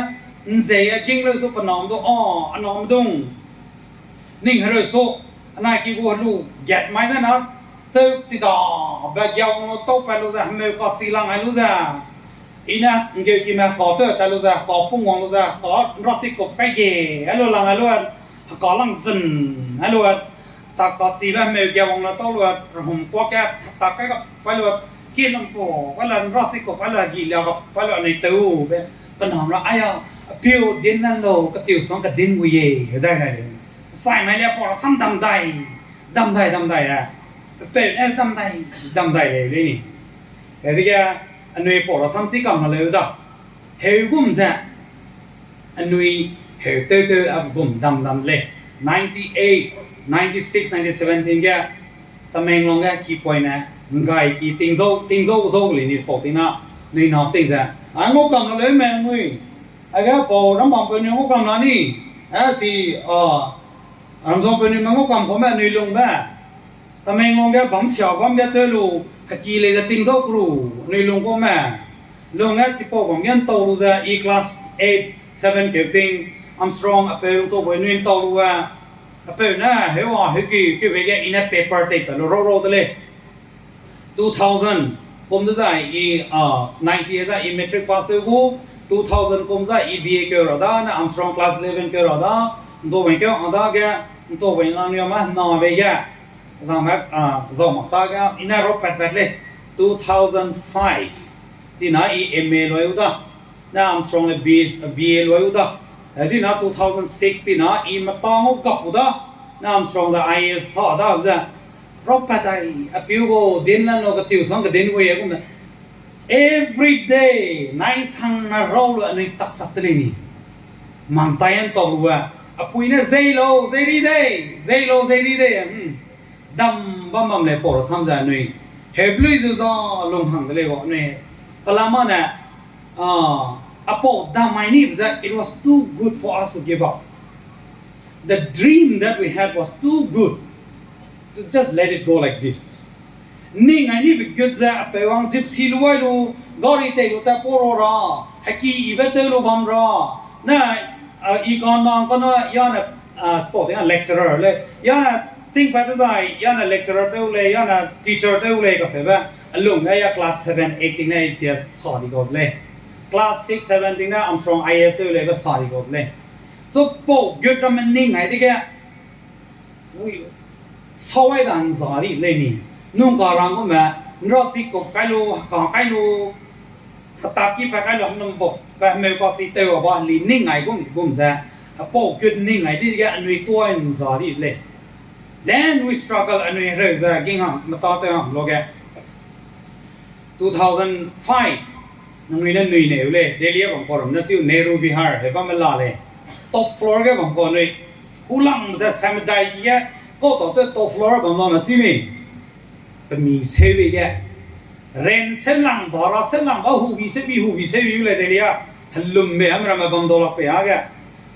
nzei a ging leu su pe nam du, a, a nam dung. Ning hereu su, anai ki gu helu gat mai de na, cheu chidabe giawang lu tau pat lu ze, hemeu kachi lang ai lu ze. I ne, nggeu kime ka tew tat lu ze, ka pung wang lu ze, ka nrasikup kai ge, ai lu lang ai lu, heka lang zun, ai lu, ta kachibe hemeu giawang lu tau lu, rehum kuak ge, ta kai ga pai lu, ki lungpu, kai lu nrasikup, kai lu gi lia ga, kai lu anui tew be, pe nam ra, aya, Apiu din lan lo, ketiu sang kedin gu ye, hedai dai lei. Saimai le pau rasam dam dai, dam dai, dam dai, eh. Pepeu ne dam dai, dam dai lei, lei ni. Hedege, anui pau rasam chi kam la leu da. Heu gum ze, anui heu tew tew a gum dam dam lei. Ninety-eight, ninety-six, ninety-seven ting ge, Tamenglong ge ki poine, ngai ki tingzau, tingzau zau lei ni pau ting na, nui na ting ze. A ngau kam la leu me nui. Age pau rambam peu nui ngau kam la ni. A si, a, ramzau peu nui me ngau kam kau me nui lungbe. Tamenglong ge bam sia bam ge tew lu, heki lei ze tingzau kru, nui lung kau me. Lung ge chipau bam ge ntau lu ze, i class eight, seven keu ting, Armstrong apeu ntau bui nui ntau lu e. Apeu ne, heu a, heu ki, ki be ge i ne paper tei pe lu rau rau de lei. Two thousand kum de zai i, a, ninety zai i matric pass tew gu, two thousand kum zai i B A keu ra da, ne Armstrong class eleven keu ra da, ntau bui keu a dage, ntau bui ngang ni ma na be ge, zang mak, a, zau mak ta ge, i ne rau pat pat lei, two thousand five, tina i M A loi u da, ne Armstrong le B A loi u da. Hedi na two thousand six tina i meta ngau gap u da, ne Armstrong ze I A S ta da ze. Rau pat dai, apiu gu din lan lo ketiu sang kedin gu ye gum ne. Every day, nai sang na rau lu anui chak chak te lei ni. Mang tai an tau lu e. Apui ne zei lo, zei ri dei, zei lo, zei ri dei. Hmm. Dam bam bam lei pau rasam ze anui. Heblui zu za lung hang de lei gu anui. Pelama ne, a, apau dam mai ni ze, it was too good for us to give up. The dream that we had was too good to just let it go like this. Ning ai ni be gut ze apeu wang gypsy lu ai lu, gari tei lu ta pau ra ra, heki ibe tew lu bam ra, ne, a, i ka nang ka na, ya ne, a, spau ting a lecturer lei, ya ne chingpat dezai, ya ne lecturer tew lei, ya ne teacher tew lei kaseube, alung ge ya class seven, eight ting ne i chia sa di gu de lei. Class six, seven ting ne Armstrong I A S tew lei be sa di gu de lei. So pau gut ramme ning ai dege, ui, sawai da nza di lei ni. Nung ka rang gume, nra si kup kai lu, heka kai lu, heta ki pa kai lu, hnumbuk pa hemeu ka chi tew a ba heli ning ai gum gum ze, hepau gut ning ai di ge anui tuai nza di lei. Then we struggle, anui hereu ze ging hang, meta tew hang lo ge. Two thousand five, nangnui ne nui neu lei, Delhi a bam kau ram ne chiu Nehru Vihar, he bam la lei. Top floor ge bam kau nui. Hulang ze semedai ki ge, kau tau te top floor bam la na chi mi. Pemi seu bi ge. Ren seu lang ba, ra seu lang ba, hubi seu bi, hubi seu bi lei Delhi a. Helum be, am ramme bam dau lak pe a ge.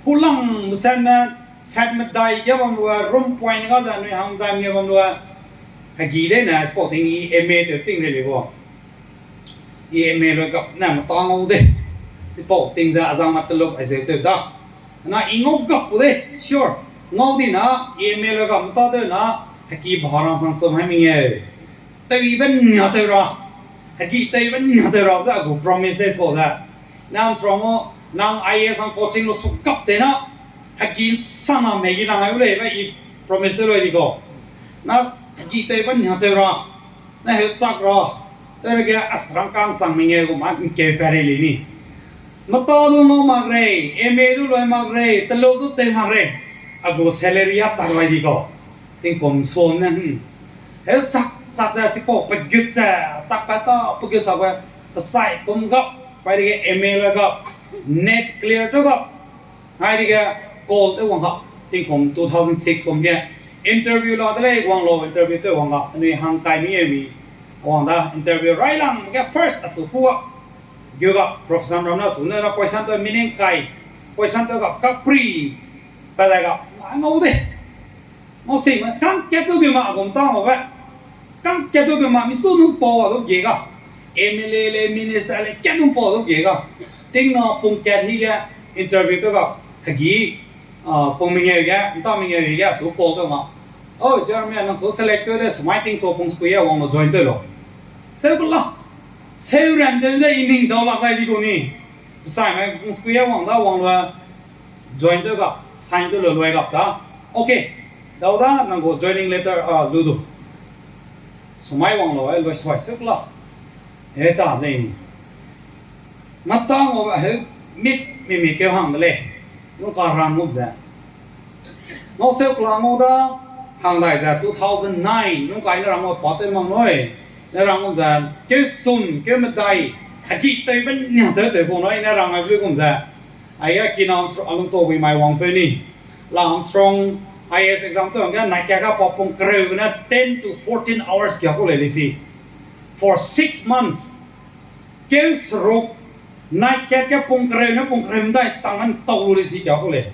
Hulang sen ne, semedai ge bam lua, room point ga ze nui hang dam ge bam lua. Hegi dei ne, spau ting i M A tew ting rei lei gu. I M A loi gap ne meta ngau de. Chipau ting ze azang ma teluk ai zeu tew da. Na i ngau gap pu de, sure. Ngau di na, i M A loi gap meta tew na, heki ba rang sang sum hai mengeu. Tew ibe nia tew ra. Heki tew ibe nia tew ra ze a gu promises bau ze. Nang Armstrong o, nang I A S ang coaching lu su gap te na. Heki nsang na me gi nang ai u lei be i promise tew loi di kau. Na heki tew ibe nia tew ra. Na heu chak ra, tew ge a srang kang chang mengeu gu ma nkeu pa rei lei ni. Meta du ngau mak rei, M A du loi mak rei, teluk du tew mak rei. A gu salary a chak lai di kau. Tingkum suam ne, hmm. Heu chak, chak ze chipau pegut ze, chak pa ta pegut chak be, pesai kum gap, pai dege M A loi gap, NET clear tew gap. Hai dege call tew wang gap, tingkum two thousand six kum ge. Interview la de lei wang lau, interview tew wang gap, anui hang kai mi e mi. Wang da interview railang ge first a su ku gap. Geu gap, professor ram na su ne na question tew meaning kai, question tew gap, kapri, pa dai gap, ngau de. Ngau sing me, kang kat du ge ma a gum ta ngau be. Kang kat du ge ma, mi su nung pau a du ge ga. M L A le, minister le, kat nung pau a du ge ga. Ting na pung kat hi ge, interview tew ga, hegi, ah, pung mengeu ge, nta mengeu ge, su call tew ma. Oh, Jeremy, nang su select tew de, sumai ting su pung sui a wang lo join tew lo. Seu ku la. Seu ran de de i ning dau lak dai di gu ni. Sai mai pung sui a wang da wang lo. Join tew gap, sign tew lu luai gap da. Okay. Dau da, nang gu joining letter, ah, lu du. Sumai wang lu, eh, luai suai suk la. Eh, ta lei ni. Mata ngau ba he, mit, Mi mi keu hang de lei. Nung ka rang gum ze. Ngau seu kela ngau da hang dai ze two thousand nine nung kai ne rang pa tew mang nui. Ne rang gum ze keu sum, keu medai, heki tewbe nia tew tew gu nui ne rang ai gum ze. Aige kina Armstrong alung to wi mai wang peu ni. La Armstrong I A S exam tew hangge nai kat ga pa pung kereu ne ten to fourteen hours kia ku lei lei si. For six months. Keu seruk, nai kat ge pung kereu ne pung kereu medai chang ne tau lu lei si kia ku lei.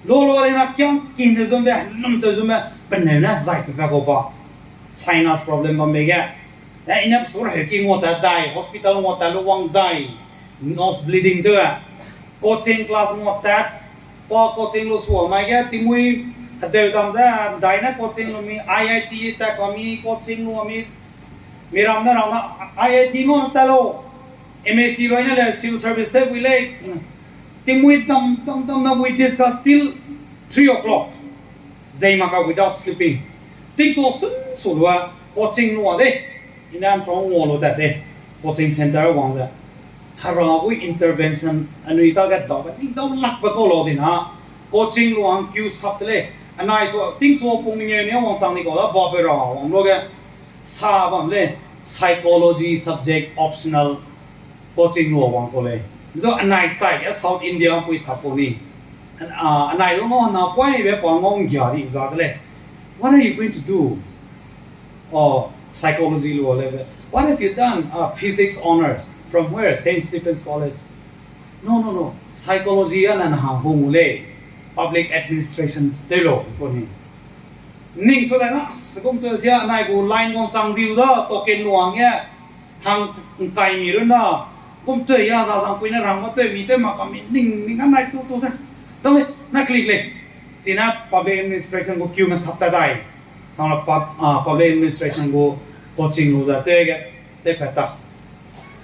Lu lu lei na kiang kin tew zumbe, lum tew zumbe, peneu ne zai pe pe kau pa. Sinus problem bam bei ge. E, i ne pe su reheu ki ngua tat dai, hospital ngua tat lu wang dai, nose bleeding tew e. Coaching class ngua tat, pa coaching lu sua mai ge, tingmui hedeu dam ze, dai ne coaching lu mi, I I T tat pa mi, coaching lu mi, mi ram ne rang na, I I T ngau tat lu, M A C rui ne le civil service tew bui lei. Tingmui dam dam dam na we discuss till three o'clock. Zei mak ka without sleeping. Tingchu sun su lua coaching lua de. I ne Armstrong ngua lu tat de. Coaching center wang ze. Hera gu intervention anui ta ge dau ge ni dau lak be kau lau di na. Coaching lua hang queue sap de lei. Anai su tingchu pung mengeu ni wangchang ni kau da ba pe ra wang lu ge. Sa bam lei, psychology subject optional coaching lua wang kau lei. Midu anai sai ge South India pui sap kau ni. An-, a, anai lu ngau na poi be pa ngau nggia di za de lei. What are you going to do? Oh, psychology lua lei be. What have you done? Uh, physics honours. From where? Saint Stephen's College. No, no, no. Psychology a na na hang hung lei. Public administration tew lau kau ni. Ning su da na, s-, gum tew sia, anai gu line wangchang ziu da, token luang e, hang ngkai mi run da, gum tew ya za zang pui ne rang ma tew mi tew mak ka mi ning, ning anai tu tu da. Da lei, na click lei. Chine public administration gu queue me sap ta dai. Tang la pub-, ah, public administration gu coaching lu da tew ge, tew pat ta.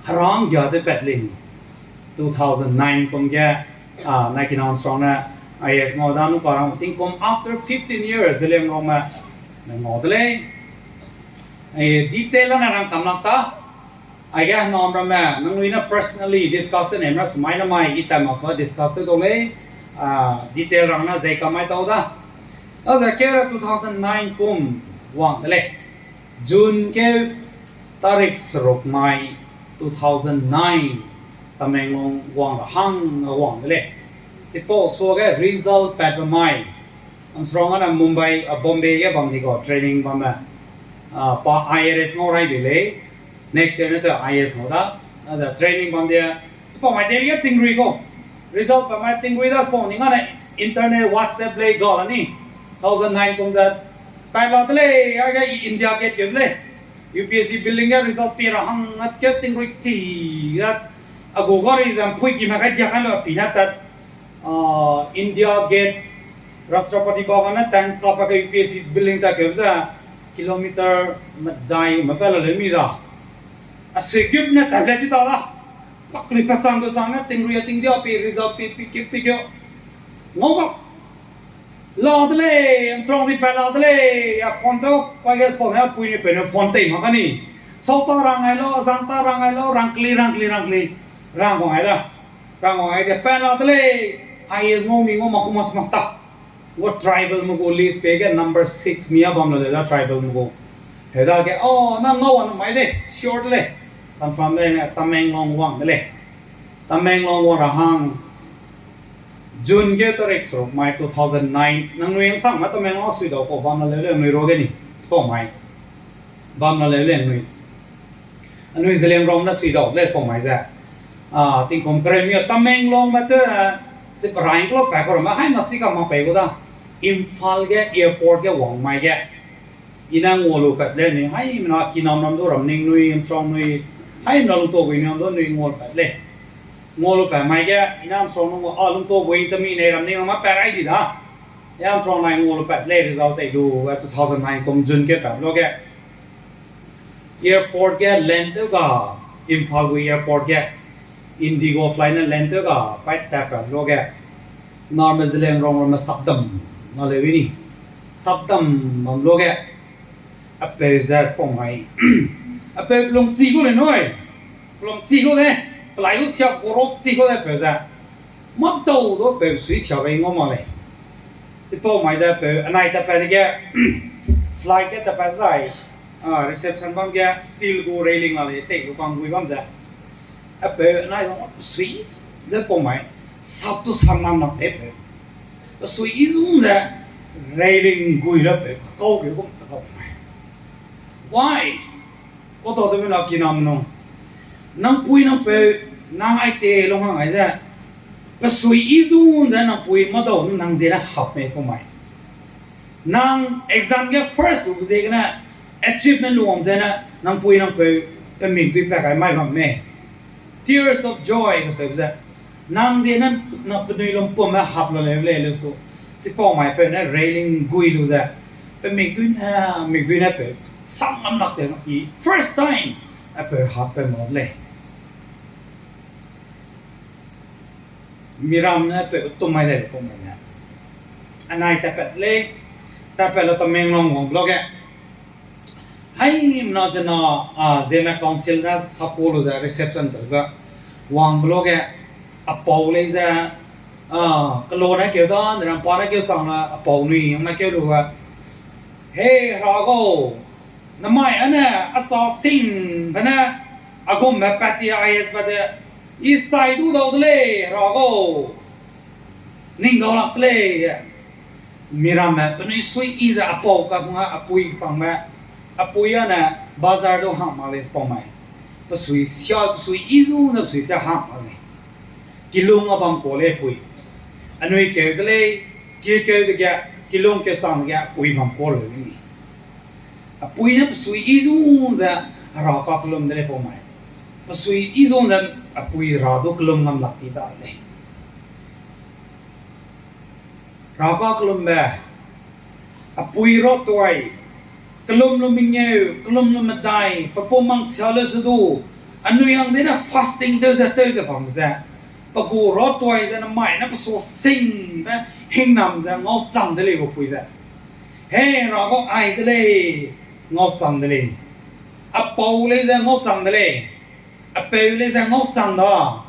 Herang ya tew pat lei ni. Two thousand nine kum ge, ah, nai kina Armstrong ne I A S ngau da nu pa rang tingkum after fifteen years, Zeliangrongme, ne ngau de lei. Eh, detail ne rang kam lak ta. Aige henam ramme, nangnui ne personally discuss te nem ra smai na mai, i ta mak sa discuss te dau lei, ah, detail rang na zei ka mai tau da. Aze ke two thousand nine kum wang de lei. June ke tarik seruk mai two thousand nine, Tamenglong wang ra hang wang de lei. Sipau suage result pat pe mai. Armstrong ane Mumbai, ah, Bombay ge bam di kau training bamme. Ah, pa I R S ngau rai bei lei. Next year ne te I A S ngau da. Aze training bam de. Sipau mai Delhi ge tingrui kau. Result pa mai tingrui da sipau ning ane internet, WhatsApp lei ga la ni. Two thousand nine kum ze. Pat la de lei, aige i India Gate ge de lei. U P S C building ge result pi ra hang at ke tingrui ti da. A gu gari zam phui ki ma kai dia kan lo pi na tat. Ah, India Gate, Rashtrapati Bhavan ne tang kap pa ke U P S C building ta ke ze kilometer medai me pa la le mi za. A sui gup ne tablet si ta la. Pakli pa sang du sang ne tingrui a ting dia pi result pi, pi ki, pi ki. Ngau ba. La de lei, Armstrong zi pat la de lei, a phone tau, pa ge phone ne pui ni pe ne phone tei ma ka ni. Sau ta rang ai lo, zang ta rang ai lo, rang kli, rang kli, rang kli. Rang wang ai da. Rang wang ai de, pat la de lei, I A S ngau mi ngau ma ku ma smak ta. Ngau tribal me gu list pe ge number six mi a bam la le da tribal me gu. He da ge, oh, na ngau wa nu mai de, sure de lei. Confirm de ne, Tamenglong wang de lei. Tamenglong wang ra hang, June ge tarik seruk mai two thousand nine, nangnui hangsang ma Tamenglong a sui dau kau bam la leu le nui ro ge ni, sipau mai. Bam la leu le nui. Anui Zeliangrong ne sui dau le pau mai ze. Ah, tingkum kereu mi Tamenglong me te, eh, chip rai klo pa kau ram, hai ma chi ka ma pei gu da. Imphal ge airport ge wang mai ge. I ne ngau lu pat lei nui, hai mna kinam ram du ram ning nui, Armstrong nui, hai mna lungto gui niam du nui ngau lu pat lei. Ngau lu pat mai ge, i ne Armstrong nung, a lungto gui temi nei ram ning ma pat rai di da. I Armstrong nai ngau lu pat lei result tei lu, eh, two thousand nine kum June ge pat lu ge. Airport ge land tew ga, Imphal gu airport ge, Indigo flight ne land tew ga, pai tap pa lu ge. Name Zeliangrong ramme sapdam, na leu ni. Sapdam bam lu ge. Apeu ze spong mai. Apeu pelung chi gu le nui. Pelung chi gu le. Pelai gu siak gu ro chi gu le apeu ze. Mâdau du peu sui siabe ngau mak lei. Chipau mai ze peu anai tatpat dege, flight ge tatpat zai, a, reception bam ge steel gu railing a lei, tei lu kang gui bam ze. Apeu anai zong sui ze pau mai, sap tu sam ngam mak te peu. Sui i zung ze railing gui ra peu, kau ge gum ta kau mai. Why? Kau tau de na kinam nung. Nang pui nang peu, nang ai te lung hang ai ze. Pe sui i zung ze nang pui mâdau nang ziene hap mei pau mai. Nang exam ge first lu ziegene achievement lu wang zene nang pui nang peu pe mik dui pa kai mai bam mei. Tears of joy kaseu ze. Nang ziene nang penui lungpumme hap la leu lei leu su. Chipau mai peu ne railing gui lu ze. Pe mik dui ne, mik dui ne peu. Sam ngam lak te i first time. Apeu hap peu mak lei. Miram ne peu tum mai de le pau mai ne. Anai tatpat lei, tatpat la Tamenglong wang block ge. Haimena zena, a, Zeme Council ne support lu ze reception tew ga wang block ge. Apau lei ze, a, kelo ne keu da, ne ram pa ne keu chang la, apau nui, ang ne keu lu ga. Hei, Hera gau, namai ane, a sa sing, bene, a gumme pat ti I A S ba de, i sai du dau de lei, Hera gau. Ning dau lak de lei, e. Miramme, penui sui i ze apau ka hung a, apui sangme, apui ane, bazar du hang mak lei pau mai. Pe sui sia, pe sui i zu ne pe sui sia hang mak lei. Kilung a bam kau lei apui. Anui keu de lei, ki keu dege, kilung keu sang dege, apui bam kau lei ni. Apui ne pe sui i zu ze, Hera ka kelum de lei pau mai. Pe sui i zu ze, apui Hera du kelum ngam lak ti da lei. Hera ka kelumbe, apui ra tuai, kelum lu mengeu, kelum lu medai, pe pum mang sia leu se du, anui hang ziene fasting tew ze, tew ze bam ze, pe gu ra tuai ze, namai ne pe sa singbe, hingnam ze, ngau chang de lei apui ze. Hei, Hera gau ai de lei, ngau chang de lei. Apau lei ze ngau chang de lei. Apeu lei ze ngau chang da.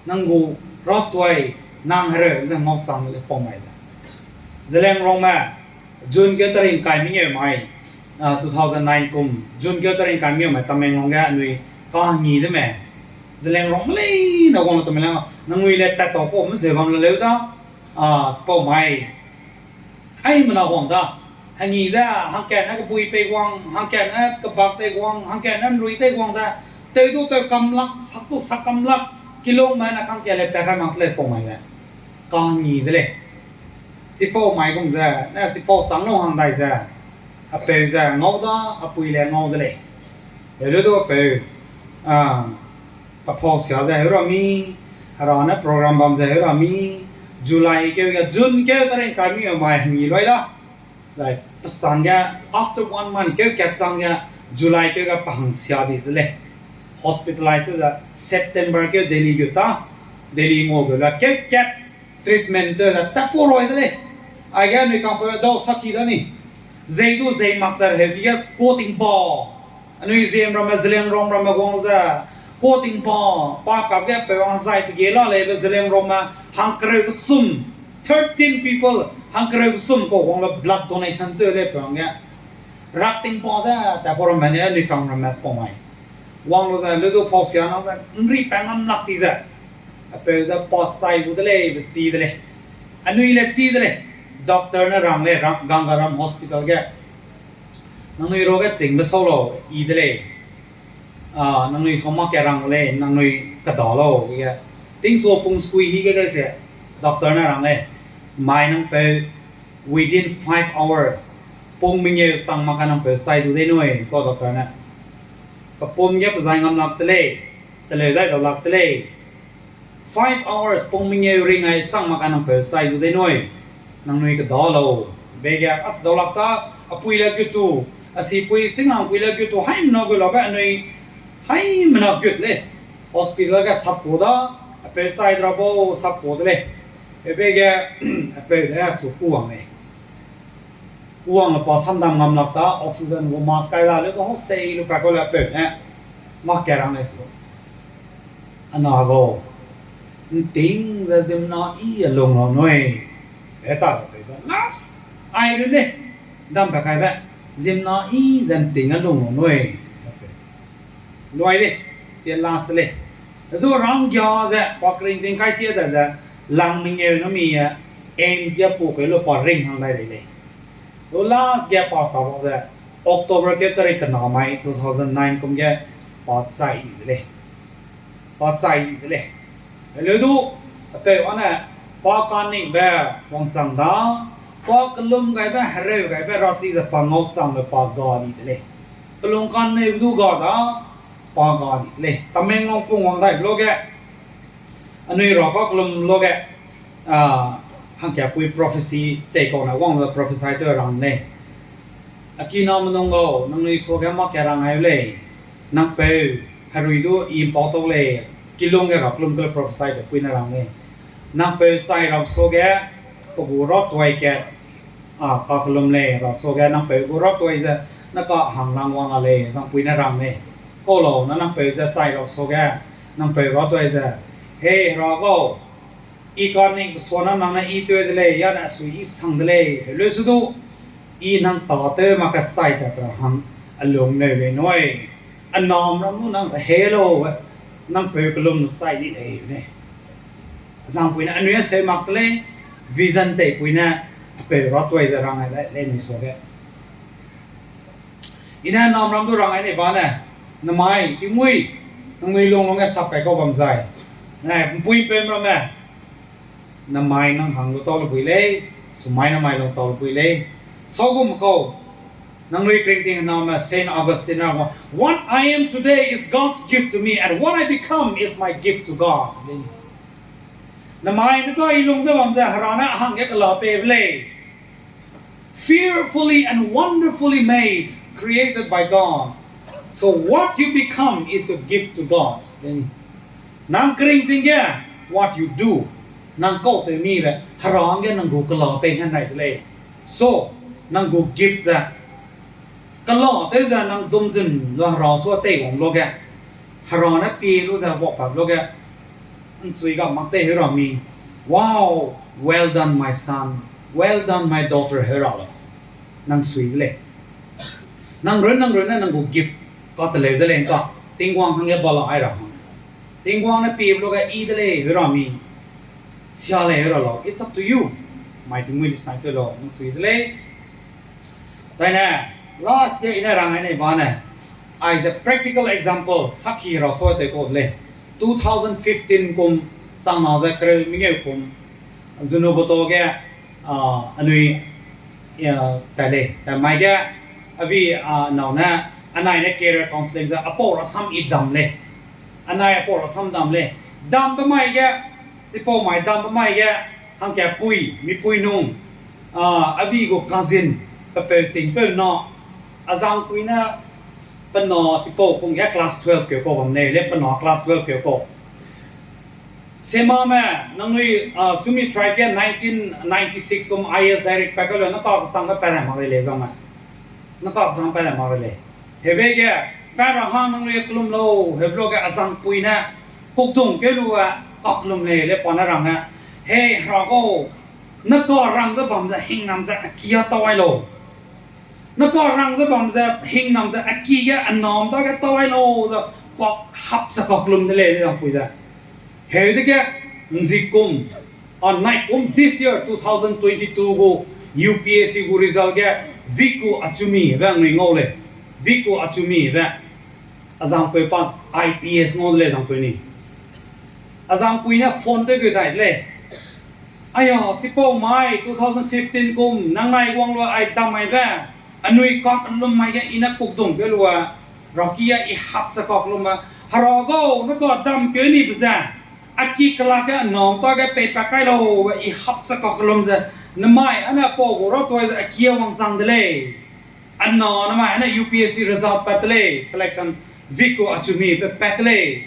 Nang gu ra tuai, nang hereu ze ngau chang de lei pau mai de. Zeliangrongme, June keu tarik kai mengeu mai, a, two thousand nine kum, June keu tarik kai mengeu mai, Tamenglong ge anui kahengi de me. Zeliangrongme leine wang Tamenglong, nangnui le tat tau pau me zeu bam le leu da, a, chipau mai. Haimena wang da, hengi ze, hangkat ne kebui pei guang, hangkat ne kebak tei guang, hangkat ne nrui tei guang ze, tew du tew kam lak, sak du sak kam lak, kilungme ne kangkat le pa kai mak le pau mai le. Kahengi de lei. Chipau mai gum ze, ne chipau sang lu hang dai ze, apeu ze ngau da, apui le ngau de lei. Heu lu du apeu, a, pe pau sia ze heu ra mi, Hera ne program bam ze heu ra mi, July keu ge, June keu tarik kai mengeu mai hengi lui da. Zai, pe sang ge, after one month keu kat chang ge, July keu ge pe hang sia di de lei. Hospitalize ze, September keu Delhi gu ta, Delhi ngau gu la keu kat treatment tew ze, tat pau rui de lei. Aige anui kangpeu dau sakhi da ni. Zei du zei mak zai heu ki ge, kuâ tingpa. Anui Zeme ramme, Zeliangrong ramme wang ze, kuâ tingpa, pa kap ge peu hang zai pe ge la leibe Zeliangrongme, hangkereu kesum, thirteen people, hangkereu kesum kau wang le blood donation tew lei peu hangge. Rak tingpa ze, tat pau ramme ne, anui kang ramme pau mai. Wang lu ze, lu du pau sia nang ze, nri pa ngam lak ti ze. Apeu ze pa chai gu de lei, be chi de lei. Anui le chi de lei. Doctor ne rang lei, rang, Gangaram Hospital ge. Nangnui ruage chingbe sau lau, i de lei. A, nangnui sau mak ke rang lei, nangnui keda lau, ge. Tingsu pung sukui hi ge de ze, doctor ne rang lei. Mai nang peu, within five hours, pung mengeu chang mak ka nang peu sai du dei nui, kau doctor ne. Pe pum ge pe zai ngam lak de lei, teleu dai dau lak de lei. Five hours pung mengeu ring ai chang mak ka nang peu sai du dei nui. Nangnui keda lau. Be ge, a si dau lak ta, apui le gu tu, a sipui ching nang pui le gu tu, haimena gu laube anui, haimena gut lei. Hospital ge sap ku da, apeu sai ra bau sap ku de lei. Be ge, apeu le su ku wang lei. Ku wang le pa samdam ngam lak ta, oxygen gu mask kai da leu du hau sei lu pa kau le apeu ne. Mak ke rang lei su. Ana gau. Nting ze ziemmena i a lung lau nui. E ta la tei ze last. Ai runne. Dam pa kaibe. Ziemmena i ze nting a lung lau nui. Luai lei. Sia last lei. Hedu ranggia ze pa kering ting kai sia da ze lang mengeu nami e aims ge pu keu lu pa ring hang dai rei lei. Lu last ge pa kabak ze October ke tarik kena mai two thousand nine kum ge pa chai de lei. Pa chai de lei. Heleu du, apeu ane, pa kaningbe wangchang da, pa kelum gaibe, hereu gaibe, rachi ze pa ngau changbe pa ga di de lei. Pelung kaningbe du ga da, pa ga di de lei. Tamenglong pung wang dai luge, anui ra ka kelum luge, a, hangkapui prophecy tei kau ne wang ze prophecy tew rang lei. A kiname nung gau, nangnui suage mâ ke rang ai lei. Nang peu, herui du i mpau tau lei, kilung ge ra kelum ke le prophecy de pui ne rang lei. Nang peu chai ra suage, pe gu ra tuai ke, a, ka kelum lei, ra suage, nang peu gu ra tuai ze, ne ka hang lang wang a lei, zangpui ne rang lei. Kau lau, na nang peu ze chai ra suage, nang peu ra tuai ze, hei, hera gau, i kaningbe suana nang ne i tew de lei, ya ne asui i sang de lei, heleu su du, i nang tâtew mak ke sai tat ra hang, a lung neu lei nui. A nam ram nu nang rehei lau, nang peu kelum nu sai di lei ne. Zangpui ne anui a seu mak de lei, vision teipui ne, apeu ra tuai ze rang ai lei, lei nui suage. I ne nam ram du rang ai nei ba ne, namai, tingmui, nangnui lung lung ge sap kai kau bam zai. Ne, mpui mpeu ramme, namai nang hang lu tau lu bui lei, sumai namai lung tau lu bui lei. Saugum kau, nangnui kering ting name Saint Augustine ra, what I am today is God's gift to me, and what I become is my gift to God. Namai ne ka i lung ze bam ze hera ne hangge kela pei be lei. Fearfully and wonderfully made, created by God. So what you become is a gift to God. Nang kering ting ge, what you do, nang kau tew mibe, hera hangge nang gu kela pei hen nai de lei. So, nang gu gift ze, kela tew ze nang dumzun lu hera sua teiwang luge, hera ne pie lu ze wakpat luge, nchui ga mak tei heu ra mi, wow, well done, my son, well done, my daughter, heu ra lau. Nang sui de lei. Nang run, nang run ne nang gu gift kateleu de lei nka, Tingwang hangge bala ai ra hang. Tingwang ne pie luge i de lei heu ra mi, sia lei heu ra lau. It's up to you. Mai tingmui decide tew lau, nang sui de lei. Zaine, last ge i ne rang ai nei ba ne, aize practical example, sakhi ra sua tew kau de lei. Two thousand fifteen kum, changna ze kereu mengeu kum, Zunheboto ge, a, anui, a, tat lei, tat mai ge, avi, a, nâu ne, anai ne career counselling ze, apau rasam i dam lei. Anai apau rasam dam lei. Dambe mai ge, chipau mai dambe mai ge, hangkapui, mipui nung, a, avi gu cousin, pe peu sing peu na, azangpui ne, pe na chipau kung ge class twelve keu kau bam lei, le pe na class twelve keu kau. Semame, nangnui, a, Sumi tribe ge nineteen ninety-six kum I A S direct pat kau le, na kakesangbe pat mak rei lei zangme. Na kakesang pat mak rei lei. Heube ge, pat ra hang nangnui kelum lau, heube luge azangpui ne, kukdung keu lu, a, kakellum lei le pa ne rang e. Hei, hera gau, na karang ze bam ze hingnam ze a ki a tau ai lau. Na karang ze bam ze hingnam ze a ki ge a nam dage tau ai lau ze, pa hap ze kakellum de lei, azangpui ze. Heu dege, nzi kum, a, nai kum this year, two thousand twenty-two gu U P S C gu result ge, Viku Achumi be anui ngau lei. Viku Achumi be, azangpeu pa I P S ngau de lei azangpeu ni. Azangpui ne phone tew gu dai de lei. Aya, chipau mai two thousand fifteen kum, nang nai wang lu ai dam mai be, anui kakellum mai ge i ne kukdung keu lu a, raki a i hap ze kakellum a, hera gau, na kadam keu ni be ze, a ki kelak ge a nam dage peipat kai lau, i hap ze kakellum ze, namai ane pau gu ra tuai ze a ki a wangchang de lei. Ana namai ane U P S C result pat de lei, selection, Viku Achumi pe pat de lei,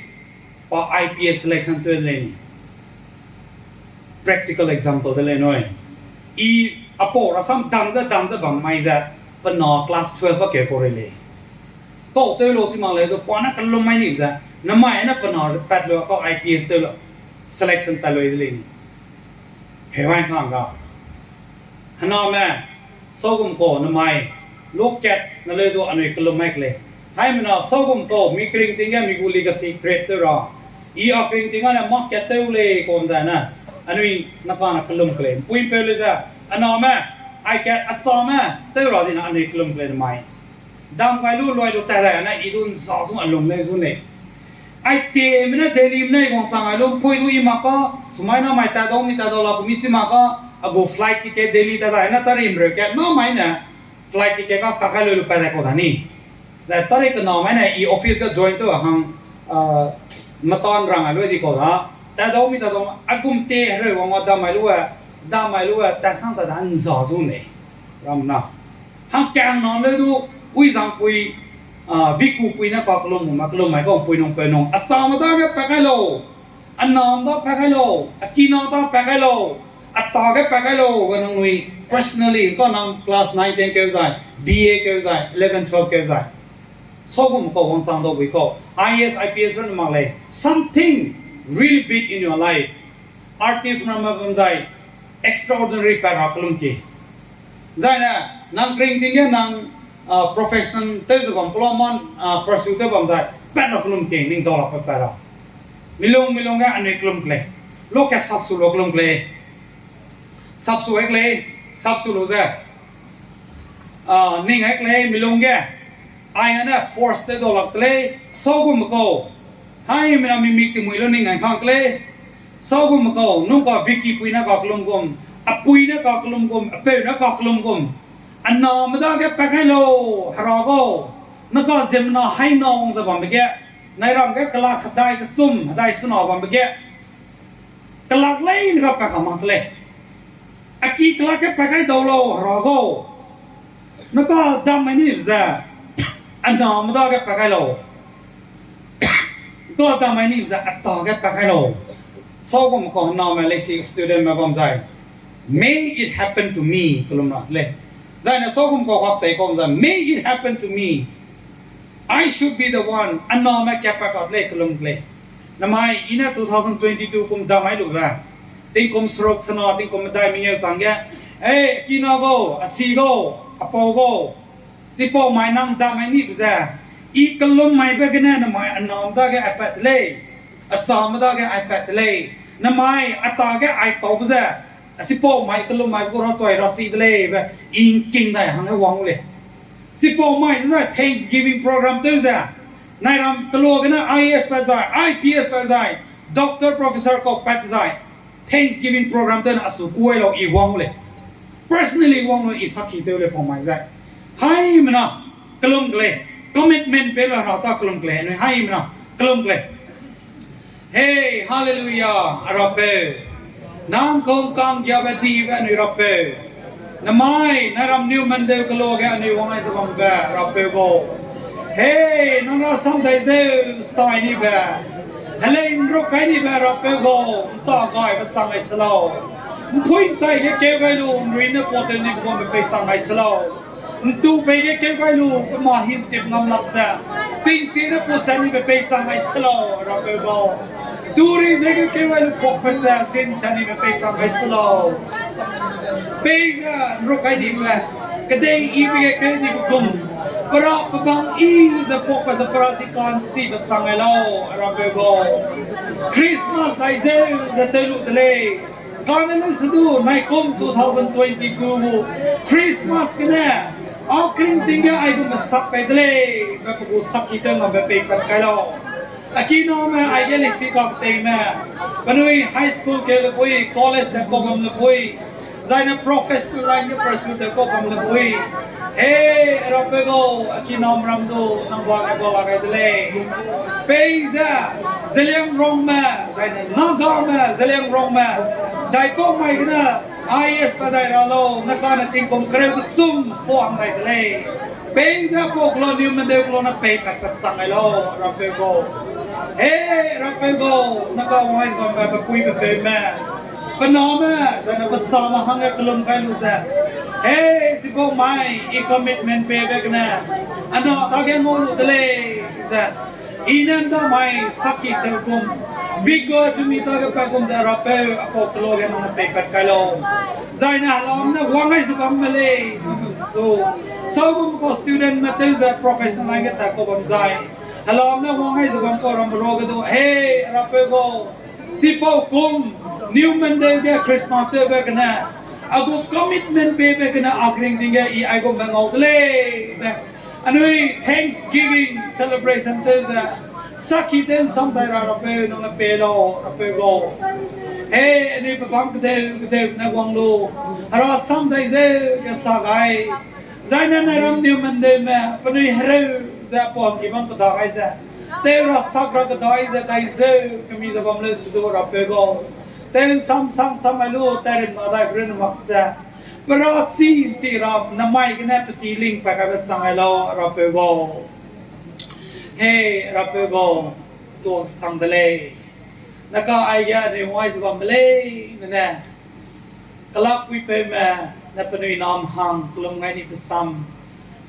pa I P S selection tew de lei ni. Practical example de lei nui. I apau rasam dam ze, dam ze bam mai ze, pe na class twelve a keu kau rei lei. Kau tew lau chi mak lei du, pa ne kellum mai ni ze, namai ne pe na pat lu kau I P S tew lau. selection pat lui de lei ni. Hewai kang ra. Hename, sogum kau namai, lu kat na leu du anui kelum mai ke lei. Haimena sogum kau, mi kering ting ge mi gu legacy create tew ra. I a kering ting ane mâ kat tew lei kau zai ne. Anui naka ne kelum ke lei. Mpui mpeu le ze, hename, ai kat asame, tew ra di ne anui kelum ke lei namai. Dam gai lu, lui lu tat dai ne, i du nza zu a lung lei zu lei. Ai teme ne Delhi me ne i wangchang ai lu, mpui du i mak ka, sumai namai tat dau mi tat dau la ku mi chi mak ka, a gu flight ticket Delhi tat dai ne, tarimreu kat namai ne, flight ticket ka kakai lui lu pat dai kau da ni. Zai tari kena mai ne, i office ga join tew hang, metan rang ai lu di kau da. Tat dau mi tat dau, a gum te hereu wang wa dam ai lu e, dam ai lu e, tat sang tat da nza zu lei. Ram na. Hangkang na leu du, ui zangpui, viku pui ne kakelum, ma kelum mai kau pui nung peu nung. Asame dage pat kai lau. Anam da pat kai lau. Akina da pat kai lau. Atage pat kai lau. Ga nangnui personally, ka nang class nine, ten keu zai, B A keu zai, eleven, twelve keu zai. Sogum kau wangchang dau bui kau. I A S, I P S run mak lei. Something really big in your life. Artist ramme bam zai, extraordinary pat ra kelum ke. Zai ne, nang kering ting ge nang, profession tew ze bam, kula man, pursue tew bam zai, pat ra kelum ke, ning dau ra pat pat ra. Milung, milung ge anui kelum ke lei. Lu ke sapsu lu kelum ke lei. Sapsu ai ke lei, sapsu lu ze. Ning ai ke lei, milung ge. Ai ne force te dau lak te lei, sogum kau. Haimena mi mik timui lu ning ai kang ke lei. Sogum kau, nung ka Vicky pui ne kakelum gum, apui ne kakelum gum, apeu ne kakelum gum. Aname dage pat kai lau, Hera gau. Naka ziemmena haina wang ze bambe ge. Nairam ge kelak hedai kesum, hedai sena bambe ge. Kelak leine ga pat ka mak te lei. Aki kelak ge pat kai dau lau, Hera gau. Naka dam mai nibe ze, aname dage pat kai lau. Naka dam mai nibe ze, atage pat kai lau. Sogum kau hename leisi student me bam zai. May it happen to me, kelum ra te lei. Zai ne sogum kau hak tei kau zai, may it happen to me. I should be the one, aname kat pat ka te lei kelum ke lei. Namai, i ne two thousand twenty-two kum dam mai lu be. Tingkum seruk sena, tingkum medai mengeu chang ge. Ei, akina gau, asi gau, apau gau. Chipau mai nang dam mai nibe ze. I kelum maibe gene namai aname dage ai pat te lei. Asame dage ai pat te lei. Namai atage ai taube ze. Chipau mai kelum mai gu ra toi ra si de lei be. I ngking dai hangge wang u lei. Chipau mai ze Thanksgiving program tew ze. Nairam kela gene I A S pat zai, I P S pat zai, doctor, professor kau pat zai. Thanksgiving program tew ne asu kuai lau i wang u lei. Personally wang lu i sakhi tew lei pau mai zai. Haimena, kelum ke lei, commitment pe lu Hera ta kelum ke lei, anui haimena, kelum ke lei. Hey, hallelujah, Rapeu. Nang kum kanggiabe dibe anui Rapeu. Namai, nairam niu mendeu kela ge anui wang ai ze bambe, Rapeu gau. Hey, nang rasam dai zeu sai nibe. Helei nruk kai nibe Rapeu gau, nta gaibe chang ai se lau. Mpui ntai ge keu gai lu, nrui ne puatew nibe gumbe pei chang ai se lau. Ntu pei ge keu gai lu, pe ma hintip ngam lak ze. Tingsie ne puachat nibe pei chang ai se lau, Rapeu gau. Turi ze ge keu gai lu, puakpat ze zin chat nibe pei chang ai se lau. Peize nruk kai nibe, kedei ibe ge keu nibe gum, pera pebang i ze puakpat ze pera zi ka'nchibe chang ai lau, Rapeu gau. Christmas dai zeu ze tew lu de lei. Kane leu se du, naikum two thousand twenty-two gu Christmas gene, a kering ting ge aigum mesak kai de lei, be pe gu sakhi tew ngabe pei pat kai lau. Akiname aige leisi kakteime, penui high school keu le pui, college le kau bam le pui, zai ne professional line ge pursue tew kau bam le pui. He, Rapeu gau, akinam ram du nang ba ge gau la gai de lei. Peize, Zeliangrongme, zai ne Nagame, Zeliangrongme, daipau mai gene, I A S pa dai ra lau, ne kane tingkum kereu kechum pau hang dai de lei. Peize pau kela niu mendeu kela ne pei pat pat chang ai lau, Rapeu gau. He, Rapeu gau, ne ka wang ai ze bambe pepui pepeume, pe name, zai ne pe same hangge kelum kai lu ze. He, chipau mai, i commitment pebe gene, ana dage ngau lu de lei, ze. I ne ndamai sakhi seu gum, Big go chumi ta ge pa gum ze Rapeu, apau kelo ge nang ne peipat kai lau. Zai ne helam ne wang ai ze bam me lei. So, sau gum ko student me tew ze professional line ge ta ko bam zai, helam ne wang ai ze bam ko ram ro ge du, he, Rapeu gau. Chipau kum, New Mandeu ge Christmas tewbe gene, a gu commitment pebe gene a kring ting ge i aigumbe ngau de lei be. Anui Thanksgiving celebration tew ze, saki tew nsam dai ra Rapeu nang ne pei lau, Rapeu gau. He, anui pebâm kedeu kedeu ne wang lu, hera sam dai zeu ge sa gai. Zai ne nai ram New Mandeume penui hereu ze pau ki bam keda gai ze, tew ra sak ra kedai ze dai zeu kemi ze bam leu se du Rapeu gau. Tew nsam sang sam ai lu, tairim na dai brun mak ze, pera chi nchi ra namai gene pesi ling pa kaibe chang ai lau, Rapeu gau. He, Rapeu gau, tuasang de lei. Naka aige anui wang ai ze bam me lei, ne ne. Kelakpuipeume ne penui nam hang kelum gai ni pe sam,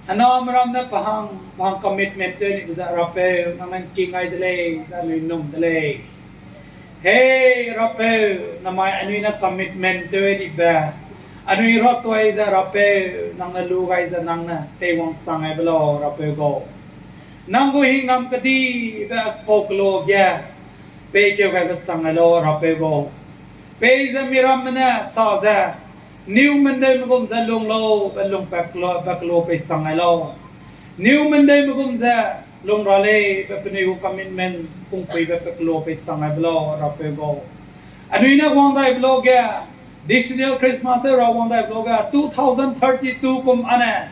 hename ram ne pe hang, pe hang commitment tew ni pe ze Rapeu, nang ne ngking gai de lei, ze anui num de lei. He, Rapeu, namai anui ne commitment tew ni be, anui ra tuai ze Rapeu, nang ne lu gai ze nang ne pei wang sang ai be lau, Rapeu gau. Nang gu hingnam kedibe pau kelo ge, pei keu gaibe chang ai lau, Rapeu gau. Pei ze miramme ne sa ze, New Mandeume gum ze lung lau, be lung pe kelo, be kelo pei chang ai lau. New Mandeume gum ze lung ra lei, be penui gu commitment kungpuibe pe kelo pei chang ai be lau, Rapeu gau. Anui ne wang dai be lau ge, Decennial Christmas tew ra wang dai be lau ge, two thousand thirty-two kum ane,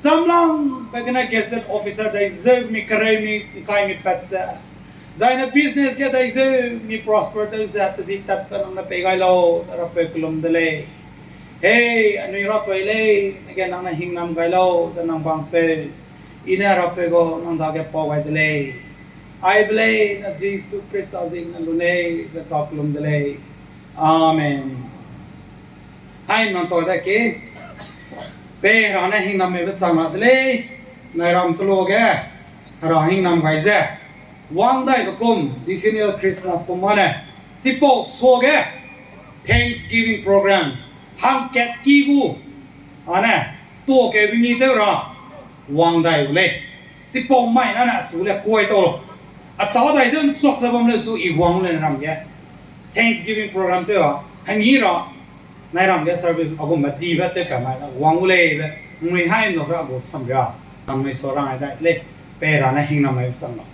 chamlangbe gene gazetted officer dai zeu mi kereu mi ngkai mi pat ze, zai ne business ge dai zeu mi prosper tew ze, pe zi tatbe nang ne pei gai lau, ze Rapeu kelum de lei. Hei, anui ra tuai lei, nege nang ne hingnam gai lau, ze nang bang peu, i ne Rapeu gau nang dage pau gai de lei. Ai be lei, ne Jisu Khrista zing ne lu lei, ze ka kelum de lei. Amen. Hai nang tau da ke, pei Hera ne hingnam meibe chang ra de lei, nai ram kelo ge, Hera hingnam gai ze, wang daibe kum, Decennial Christmas kum ane, chipau suage, Thanksgiving program, hangkat ki gu, ane, tuakeube ngi tew ra, wang dai gu lei. Chipau mai na ne su le kuai tau lo. A tau dai ze nchuak ze bam le su i wang le ram ge. Thanksgiving program tew a, hangyi ra, nai ram ge service a gu madibe tew ka mai na wang gu lei be, nui hai no sa a gu sam ria, nangnui sa rang ai dai lei, pei Hera ne hingnam meibe chang lau.